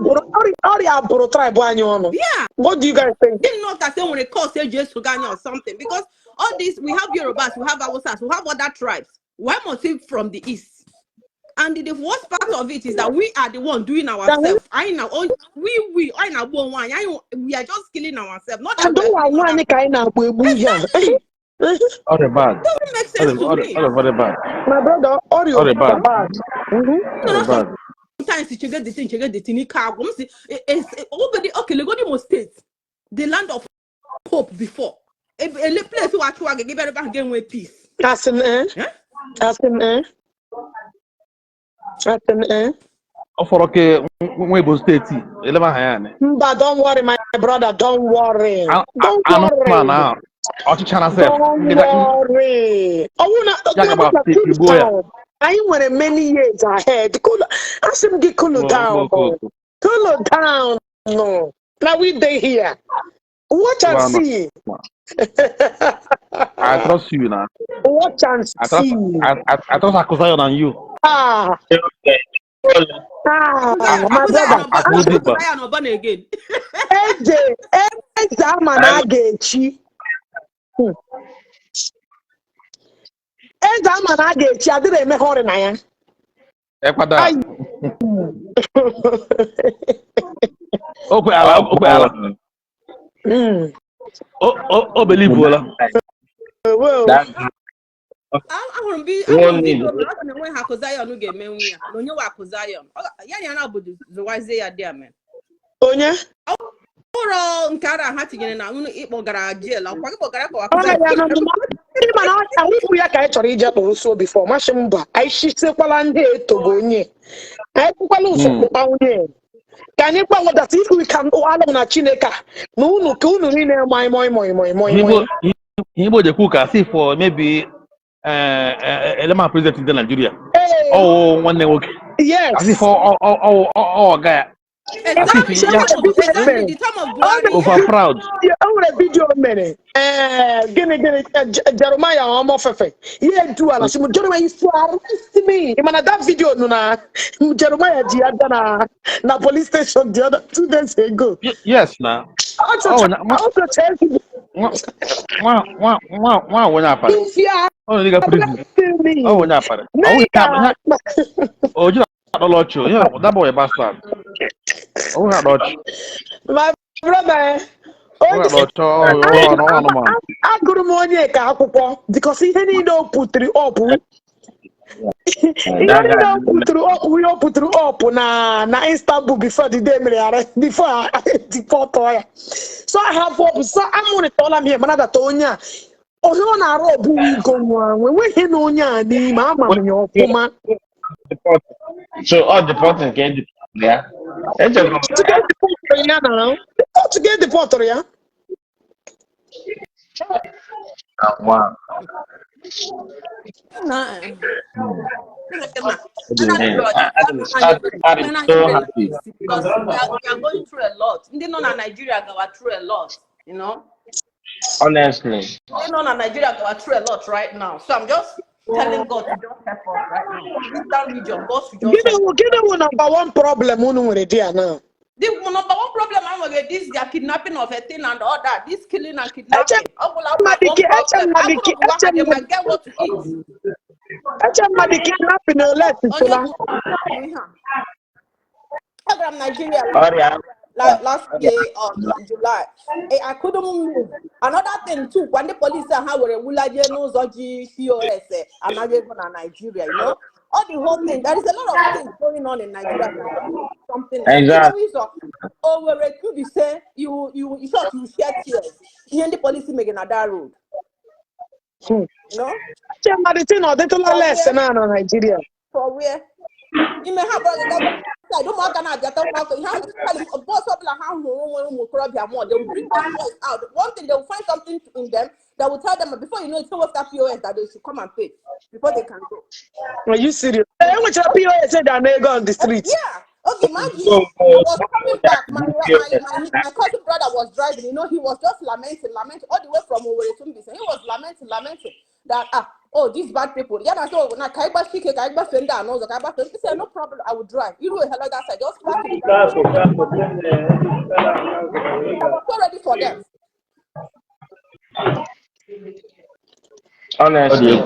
What do you guys think? Didn't know that when it calls just Uganda or something because all this we have Yorubas, we have Hausas, we have other tribes. Why must it from the east? And the worst part of it is that we are the one doing ourselves. I know we are just killing ourselves. Not that All the bad. doesn't make sense to me. All very bad. My brother, all the bad. Sometimes you get the thing, okay, Legodimo State, the land of hope before. A place who actually give everybody again with peace. That's an For okay, Weibo State, 11 But don't worry, my brother, don't worry. Don't worry. I went many years ahead. Ask him to cool down. Cool down. No. Now we day here. Watch and see. I trust you now. Watch and see. I trust Akusayon on you. My brother. Again. I didn't make her na ya. Oh, believe well. I won't be when Hakozayon get me. No, you are Hakozayon. Yana Budu, the wise they are there, man. Oh, yeah. Oro nkara ha tinyere na unu ikpọgara jail akwa ikpọgara kwa we ya ka I chọrọ ije kpọrọ so before mashi mba anyị shisekwala ndị etogo onye anyị kwukwala usoro onye ka anyị gwa that if we can alụ na Chineke na unu ka unu niile moi Igbo dey cook as if for maybe elema president in Nigeria. Oh, one nwoke. Yes. As if all guy. the time of over proud. I want a video minute. Jeremiah Omofefe. Yeah, do ala. Jeremiah used to arrest me. Man, that video no na Jeremiah Diadana na police station the other 2 days ago. Yes, now. Also tell you. Wow, when I oh, they got prison. Oh, when I oh, you not you. Yeah, that boy a bastard. Oh, not my brother. I go to money because he don't put through up. He don't put through up. We all put through up na Istanbul before the day before I deport. So I have hope. So I'm going to tell him here, manada Tonya. Oh, na rob we go on. We he no nya ni mama nyopuma. So all the porters get the yeah. To get the porter, yeah. Wow. Nah. I'm so happy. Because we are going through a lot. They know that Nigeria go through a lot, you know. Honestly. They know that Nigeria go through a lot right now. So I'm just telling God to just help us right now. That region, God should just help us. Give them number one problem now. The number one problem I'm with this their kidnapping of a thing and all that. This killing and kidnapping. I will have my own problem. I will not get what to eat. Kidnapping I'm Nigeria last year on July. I couldn't move. Another thing too, when the police said how we will Ogechi POS and now even in Nigeria, you know. All the whole thing. There is a lot of things going on in Nigeria. Something Exactly. where it could be say you shed tears. Here the police making another road. You know? Nigeria. For where? You may have I don't want to get they'll bring their voice out. One thing they'll find something in them that will tell them before you know it's what's that POS that they should come and pay before they can go. Are you serious? How much POS said that they go on the street? Yeah. Okay, imagine I was coming back. My cousin brother was driving. You know, he was just lamenting all the way from Owerri to Mbise. He was lamenting that these bad people. Yeah, so na kaiba shike kaiba fenda and also kaiba fenda. He said no problem, I will drive. You know, hello that side. Just park it. I was so ready for them. Honestly.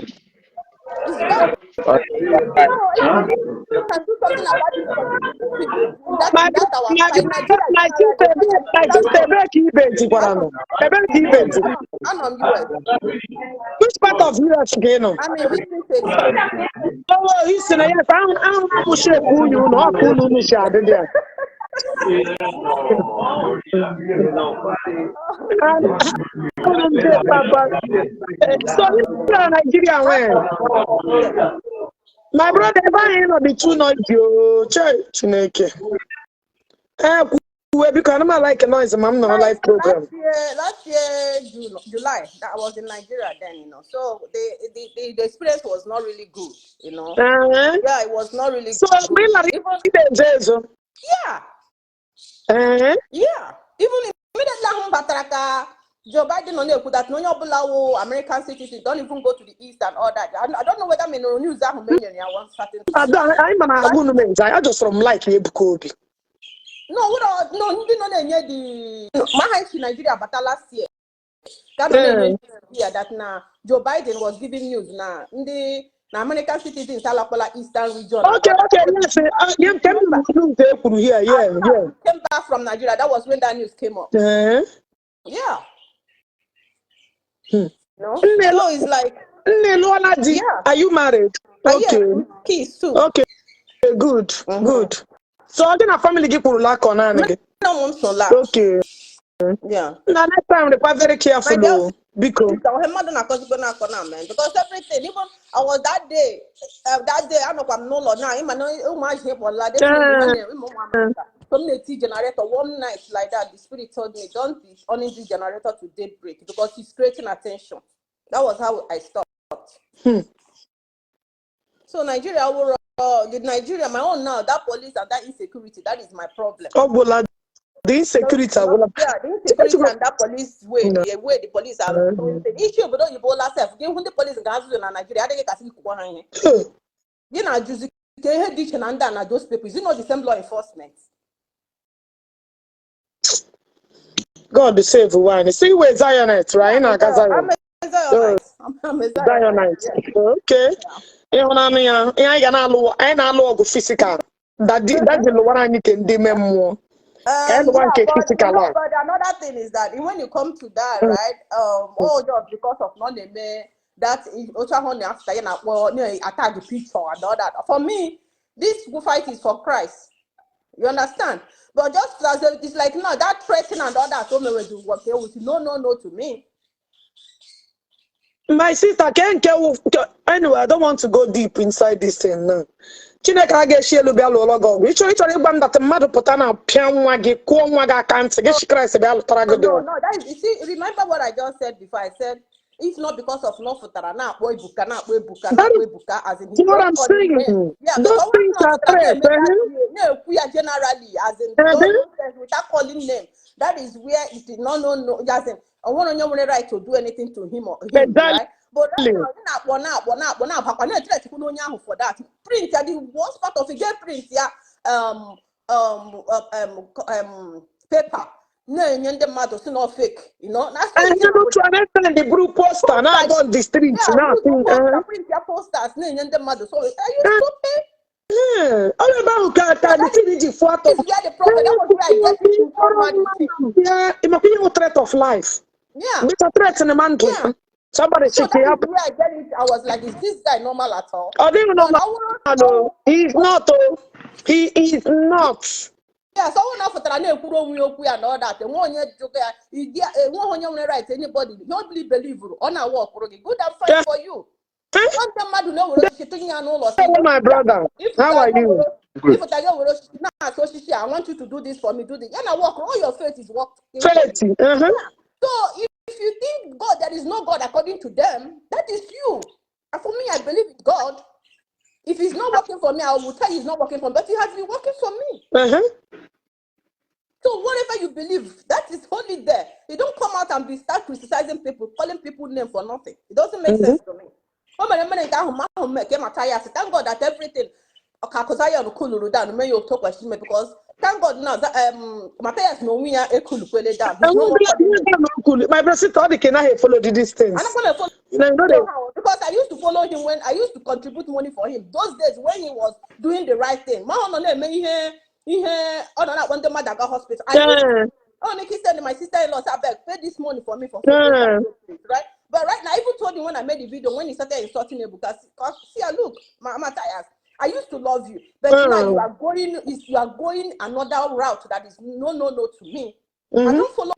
It's bad. You can do something about it. Which part of US again? I'm in Houston, Texas. Oh, Houston, yes. I'm sure you know, so Nigeria when my brother not be too noisy, church naked. Because I'm like a noise, I'm not live program. Last year, July, that was in Nigeria then, you know. So the experience was not really good, you know. Yeah, it was not really good. Yeah. Yeah. Even immediately, Joe Biden on there that no American citizens don't even go to the east and all that. I don't know whether I news that one certain. I just from like Kobe. No, the Nigeria battle last year. That now Joe Biden was giving news now. The American citizens Alapola Eastern region. Okay, yes. Came back from Nigeria. That was when that news came up. Yeah. No? So it's like Are you married? Okay. Kids too. Okay, good. So I'm gonna family give you lack on okay. Yeah. Now next time they very careful because everything, even I was that day I know I'm no Lord now. From the generator one night like that, the spirit told me, don't be on this generator to daybreak because he's creating attention. That was how I stopped. So Nigeria overall, Nigeria, my own now, that police and that insecurity, that is my problem. The insecurity, the insecurity and that police way, the way the police are the issue, but you both self. Give the police in Nigeria, they can you know, just ditch and those people. Is it not the same law enforcement? God the save one. See where Zionite, right? I'm a Zionite. Okay. You know what I mean? Physical. That's the one I can do more. But another thing is that when you come to that, right? Just because of non-name, that attack the picture and all that. For me, this fight is for Christ. You understand? But just as it's like no, that threatening and all that, no to me. My sister can't go anyway. I don't want to go deep inside this thing now. Chineke aga shi elu bia lolo go. Icho igba ndata mmadu puta na pia nwa gi kuo nwa ga account ge shi Christ bia lutara go. No, that is, you see, remember what I just said before. I said if not because of no futara na akpo ebuka as in That's what I'm saying. yeah, Those things are threats. generally as in without calling name. That is where it is no as in I want no right to do anything to him or him, Exactly. right? But right now, for that print the worst part of it get print paper. No, it's not fake, you know. That's and you know, to understand the group poster now on the streets. yeah, print your posters. No, so are you stupid? All about the photo. This is where the problem. That was where I get people from. Yeah, it might be a threat of life. Yeah, it's a threat in the man. Yeah. Somebody So check that it is up. where I get it. I was like, is this guy normal at all? I don't know. No, he's not. He is not. Yeah, someone else for and all that. And one year, you won't right anybody. Nobody believe you on our work. Good and fine for you. One time, I don't know what she's taking an all. Hello, my brother. How are you? If I want you to do this for me, do this. And I walk, all your faith is work. Faith. So if you think God, there is no God according to them, that is you. And for me, I believe in God. If he's not working for me, I will tell you he's not working for me, but he has been working for me. So whatever you believe, that is only there. You don't come out and start criticizing people, calling people names for nothing. It doesn't make sense to me. Thank God that everything because thank God now that Matthias no we are my brother thought they cannot follow the distance. I'm not gonna follow because I used to follow him when I used to contribute money for him. Those days when he was doing the right thing. When the mother got hospital. Nikki said my sister-in-law said, pay this money for me for right? But right now, I even told him when I made the video, when he started insulting me, because see, look, Matthias, I used to love you, but now you are going another route that is no to me. I don't follow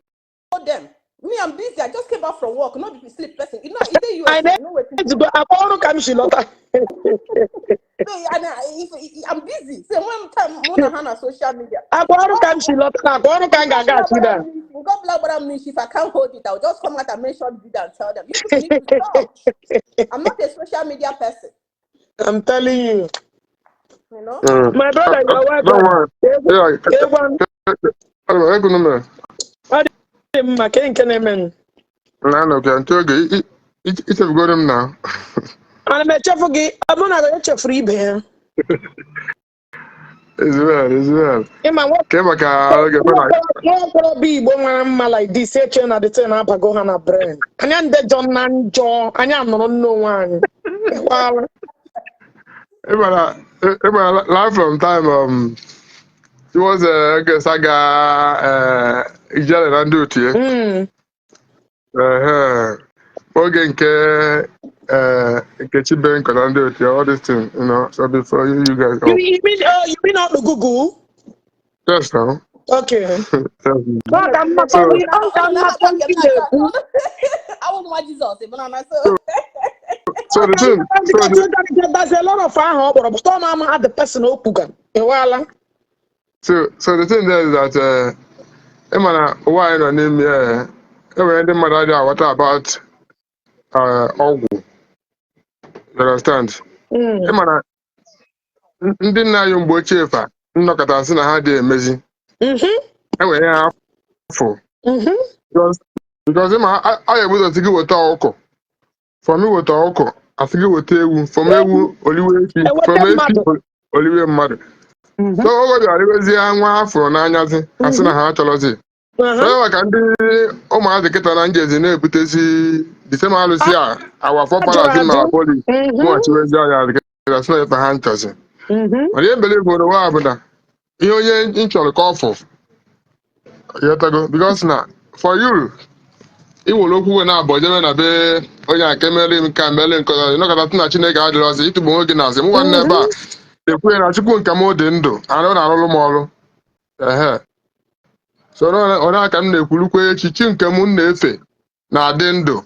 them. Me, I'm busy. I just came back from work, not the sleep person. You know, you I'm busy. So one time on social media. God if I can't hold it, I'll just come out and mention video and tell them. You need to stop. I'm not a social media person. I'm telling you. You know? My brother, your wife. I'm a chef again. I'm not a free bear. It's well. Be like this, at the 10 up, I go on a brain. And then the John Nanjo, and I'm not no one. Wow. Live from time, it was a saga, Ijele and duty. Ogechi Okeke Njaka, all this thing, you know. So before you guys go. You mean out the Google? Yes, no. Okay. I'm not I won't want Jesus. So the thing, there's a lot of fun, but storm had the person open. So the thing there is that why not name every mother what about agwu? You understand? Ndị nna anyị mgbe ochie fa nnọkọta sị na ha dị emezi enwere ya afọ because a ga-ebuzo sị gị weta ọkụkọ from iweta ọkụkọ asị gị weta ewu from ewu oliwe efi from efi oliwe mmadụ so oge bịara iwezie nwa afọ n'anyazi asị na ha chọrọzi so maka ndị ụmụazị kịta na njezi na-ebutezi disem alụsị a awa fọparazi ma poli mụọchiwezi ọya asị na efe ha nchọzi mana ihe mbele bụ nwa bụ na ihe onye nchọrọ ka ọfụ yetago because na for you iwere okwu na abụọ jebe na be onye aka mere m ka mere nke ọzọ nọkọta na Chineke adịrọzi ịtụgbu nwoke na asị m nwanne ebe a ekwenye na Chukwu nke m dị ndụ arụ na-arụrụ m ọrụ so onye aka m na-ekwurukwa echichi nke m na-efe na-adị ndụ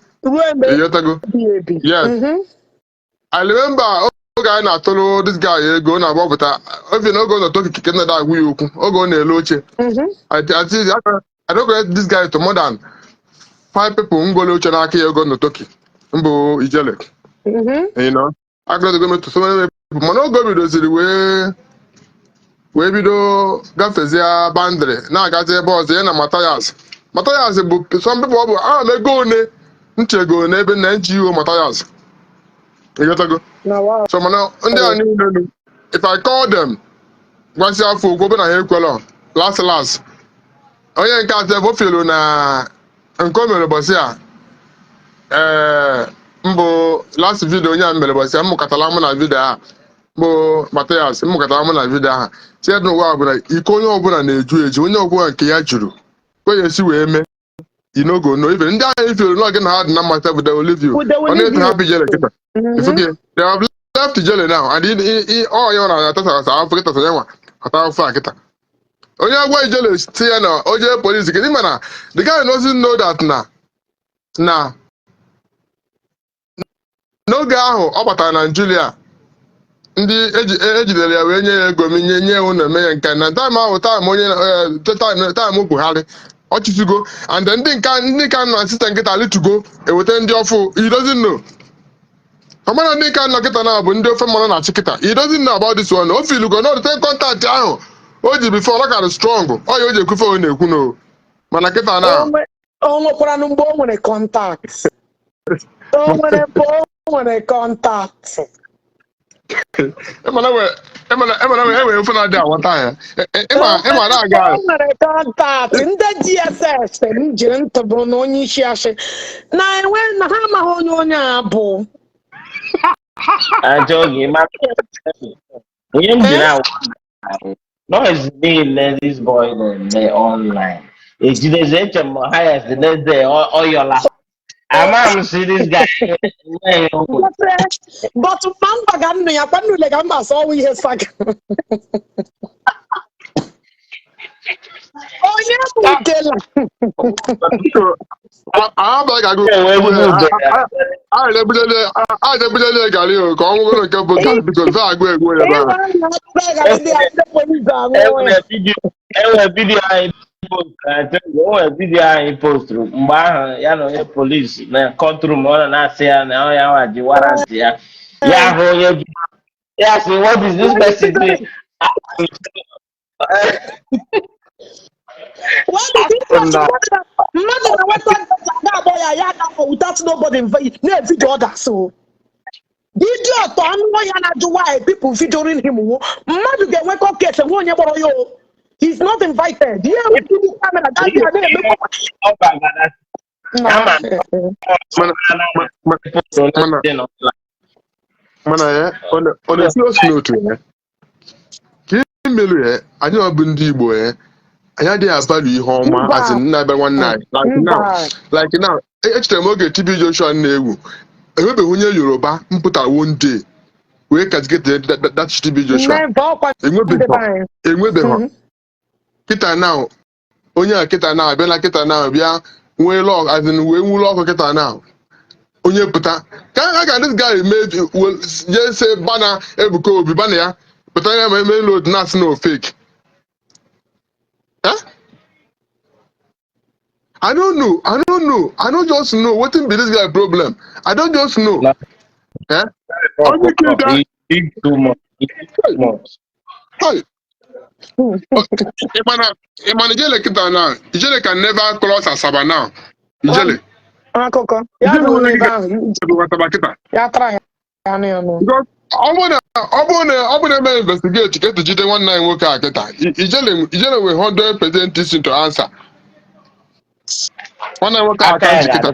yetago yes I remember oge anyị na-atụrụ this guy ego na-agbapụta oge na oge ọ nọtọ okike na agwụ ya okwu oge ọ na-ele oche I don't get this guy to more than 5 people ngole oche n'aka ya ego nọtoki mbụ Ijele. You know, agụrụ go to so many people. Mana oge bidoziri wee bido gafezie bandịrị na-agazi ebe ọzọ ya na Mathias. Mathias bụ some people ọ bụ m ego one nchego n'ebe na NGO Mathias. Ịghọtago? So mana ndị a niile if I call them gwasị afọ okwu na ha ekwela last onye nke atọ ebe o fielu na nke o mere ụbọchị a mbụ last video onye a mere ụbọchị a mmụkọtara mụ na video a bụ Mathias mmụkọtara mụ na video ahụ tie n'ụwa ọbụla ike onye ọbụla na-eju eju onye ọbụla nke ya juru kwe ya esi wee mee inogo no ife ndị ahụ ifielu n'oge na ha dị na mmata bụ they will leave you ọ na-etu ha bụ Ijele kịta they have left Ijele now and ọ na atasa afọ kịta sonye nwa ata afọ a kịta onye agwa Ijele si ya na oje polisi kedu mana the guy doesn't know that na n'oge ahụ ọ batara na Nigeria ndị ejidere ya wee nye ya ego nye ụlọ eme ya nke na taịm ahụ taịm Buhari ọ chịtụgo and ndị ka nọ asistant nkịta litugo eweta ndị ọfụ he doesn't know ọmana ndị ka nọ kịta na bụ ndị ofe mmanụ na-achị kịta he doesn't know about this one o filugo no the contact ahụ o ji before ọ ka strong ọ ya o ji ekwufe o na-ekwu no mana kịta na o nwekwara mgbe o nwere contact o nwere contact emana we mfe na-adị aghọta ya ịma na-aga o nwere contact ndị DSS m jiri ntụbụrụ na onye isi achị na-enwe na ha amaghị onye a bụ onye m ji na noise niile this boy na-eme online ejideze eche m highest the next day ọyọla ama m si this guy but mba ga nnu ya kwa nnule ga mba asọ ọwụ ihe saga onye bụ Udele a ebujele gari o ka ọ nwụrụ nke bụ gari biko fe agụ egwu ebe enwere vidio anyị postụrụ mgbe ahụ ya na onye polisi na kọntrum ọ na-asị ya na ọ ya nwaji warantị ya ya hụ onye ya sị what is this person doing? mmadụ na-nweta ya gafọ without nobody na-evidio ọda so vidio ọtọ anụọ ya na-ajụ why people videoing him wo mmadụ ga-enwekọ kese nwe onye kpọrọ ya o he's not invited yeah we do this camera mana ya ọ na-esi osi n'otu ya ka ihe melu ya anyị ọ bụ ndị Igbo ya anyị adịghị abalụ ihe ọma asị nna ebe nwanne anyị like now echetara m oge TB Joshua na-ewu enwebeghị onye Yoruba mpụtara one day wee kazigete that TB Joshua enwebeghị kịta now onye a kịta now abịala kịta now bịa nwee lọg azin wee nwụlọ ọkụ kịta now onye pụta ka a ga this guy jee se bana Ebuka Obi bana ya pụta ya ma eme load na-asị na fake I don't know. I don't just know what be this guy problem. I don't just know. Ijele kita now. Ijele can never cross Asaba now. Ijele. Ọ bụ na investigate ka ejide nwanne anyị nwoke a kịta Ijele we 100% listen to answer. Nwanne anyị nwoke aka ji kịta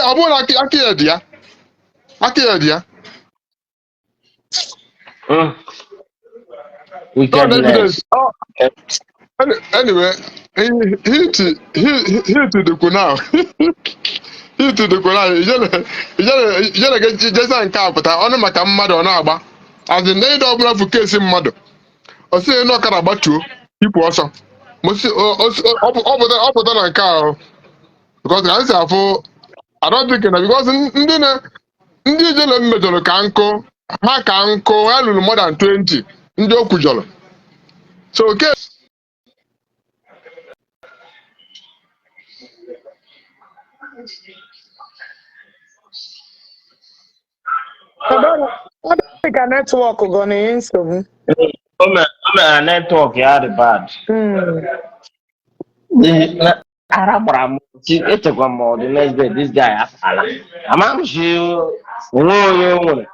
ọ bụrụ aka ya dị ya anyway he to the now Ijele ga-ejeza nke a pụta ọnụ maka mmadụ ọ na-agba azị na ịdọ ọbụla bụ kesi mmadụ ọ sị na ọkara gbatuo ipụ ọsọ ọ pụta na nke ahụ because anyị si afụ adọdịke na because ndị Ijele mmejọrọ ka nkụ ha lụrụ more than 20 ndị o kwujọrọ so Ọ dị ka netwọk gọ na-enye nsogbu. Omenala netwọk ya dị bad. Aragbara m echekwa m the next day this guy afala. Amamshi onwe onye nwere.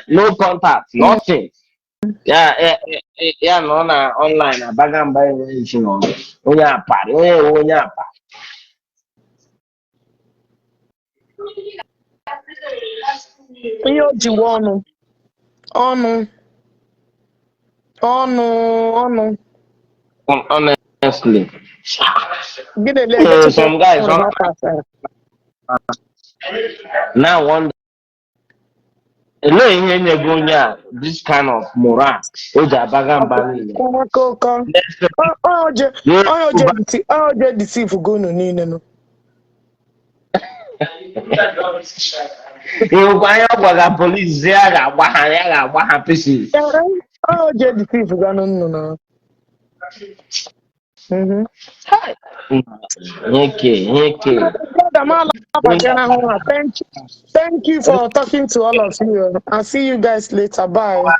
No contact, nothing. Ya nọ na online abaga mba enweghị isi n'ọrụ. Onye apara, onye apa. Ihe o jiwa ọnụ. Honestly. Some guys now wonder ihe nyego onye a this kind of moral o ji abaga mba niile. Oje deceive gonu niile no. Anya gwaga police ya ga-agba ha pieces. Oje deceive gonu no. Okay. Thank you for talking to all of you. I'll see you guys later. Bye. All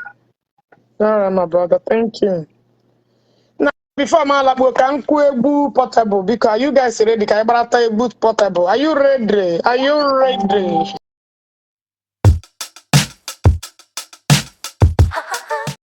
right, my brother. Thank you. Now, before my labo can egwu portable because you guys ready? Can I portable? Are you ready?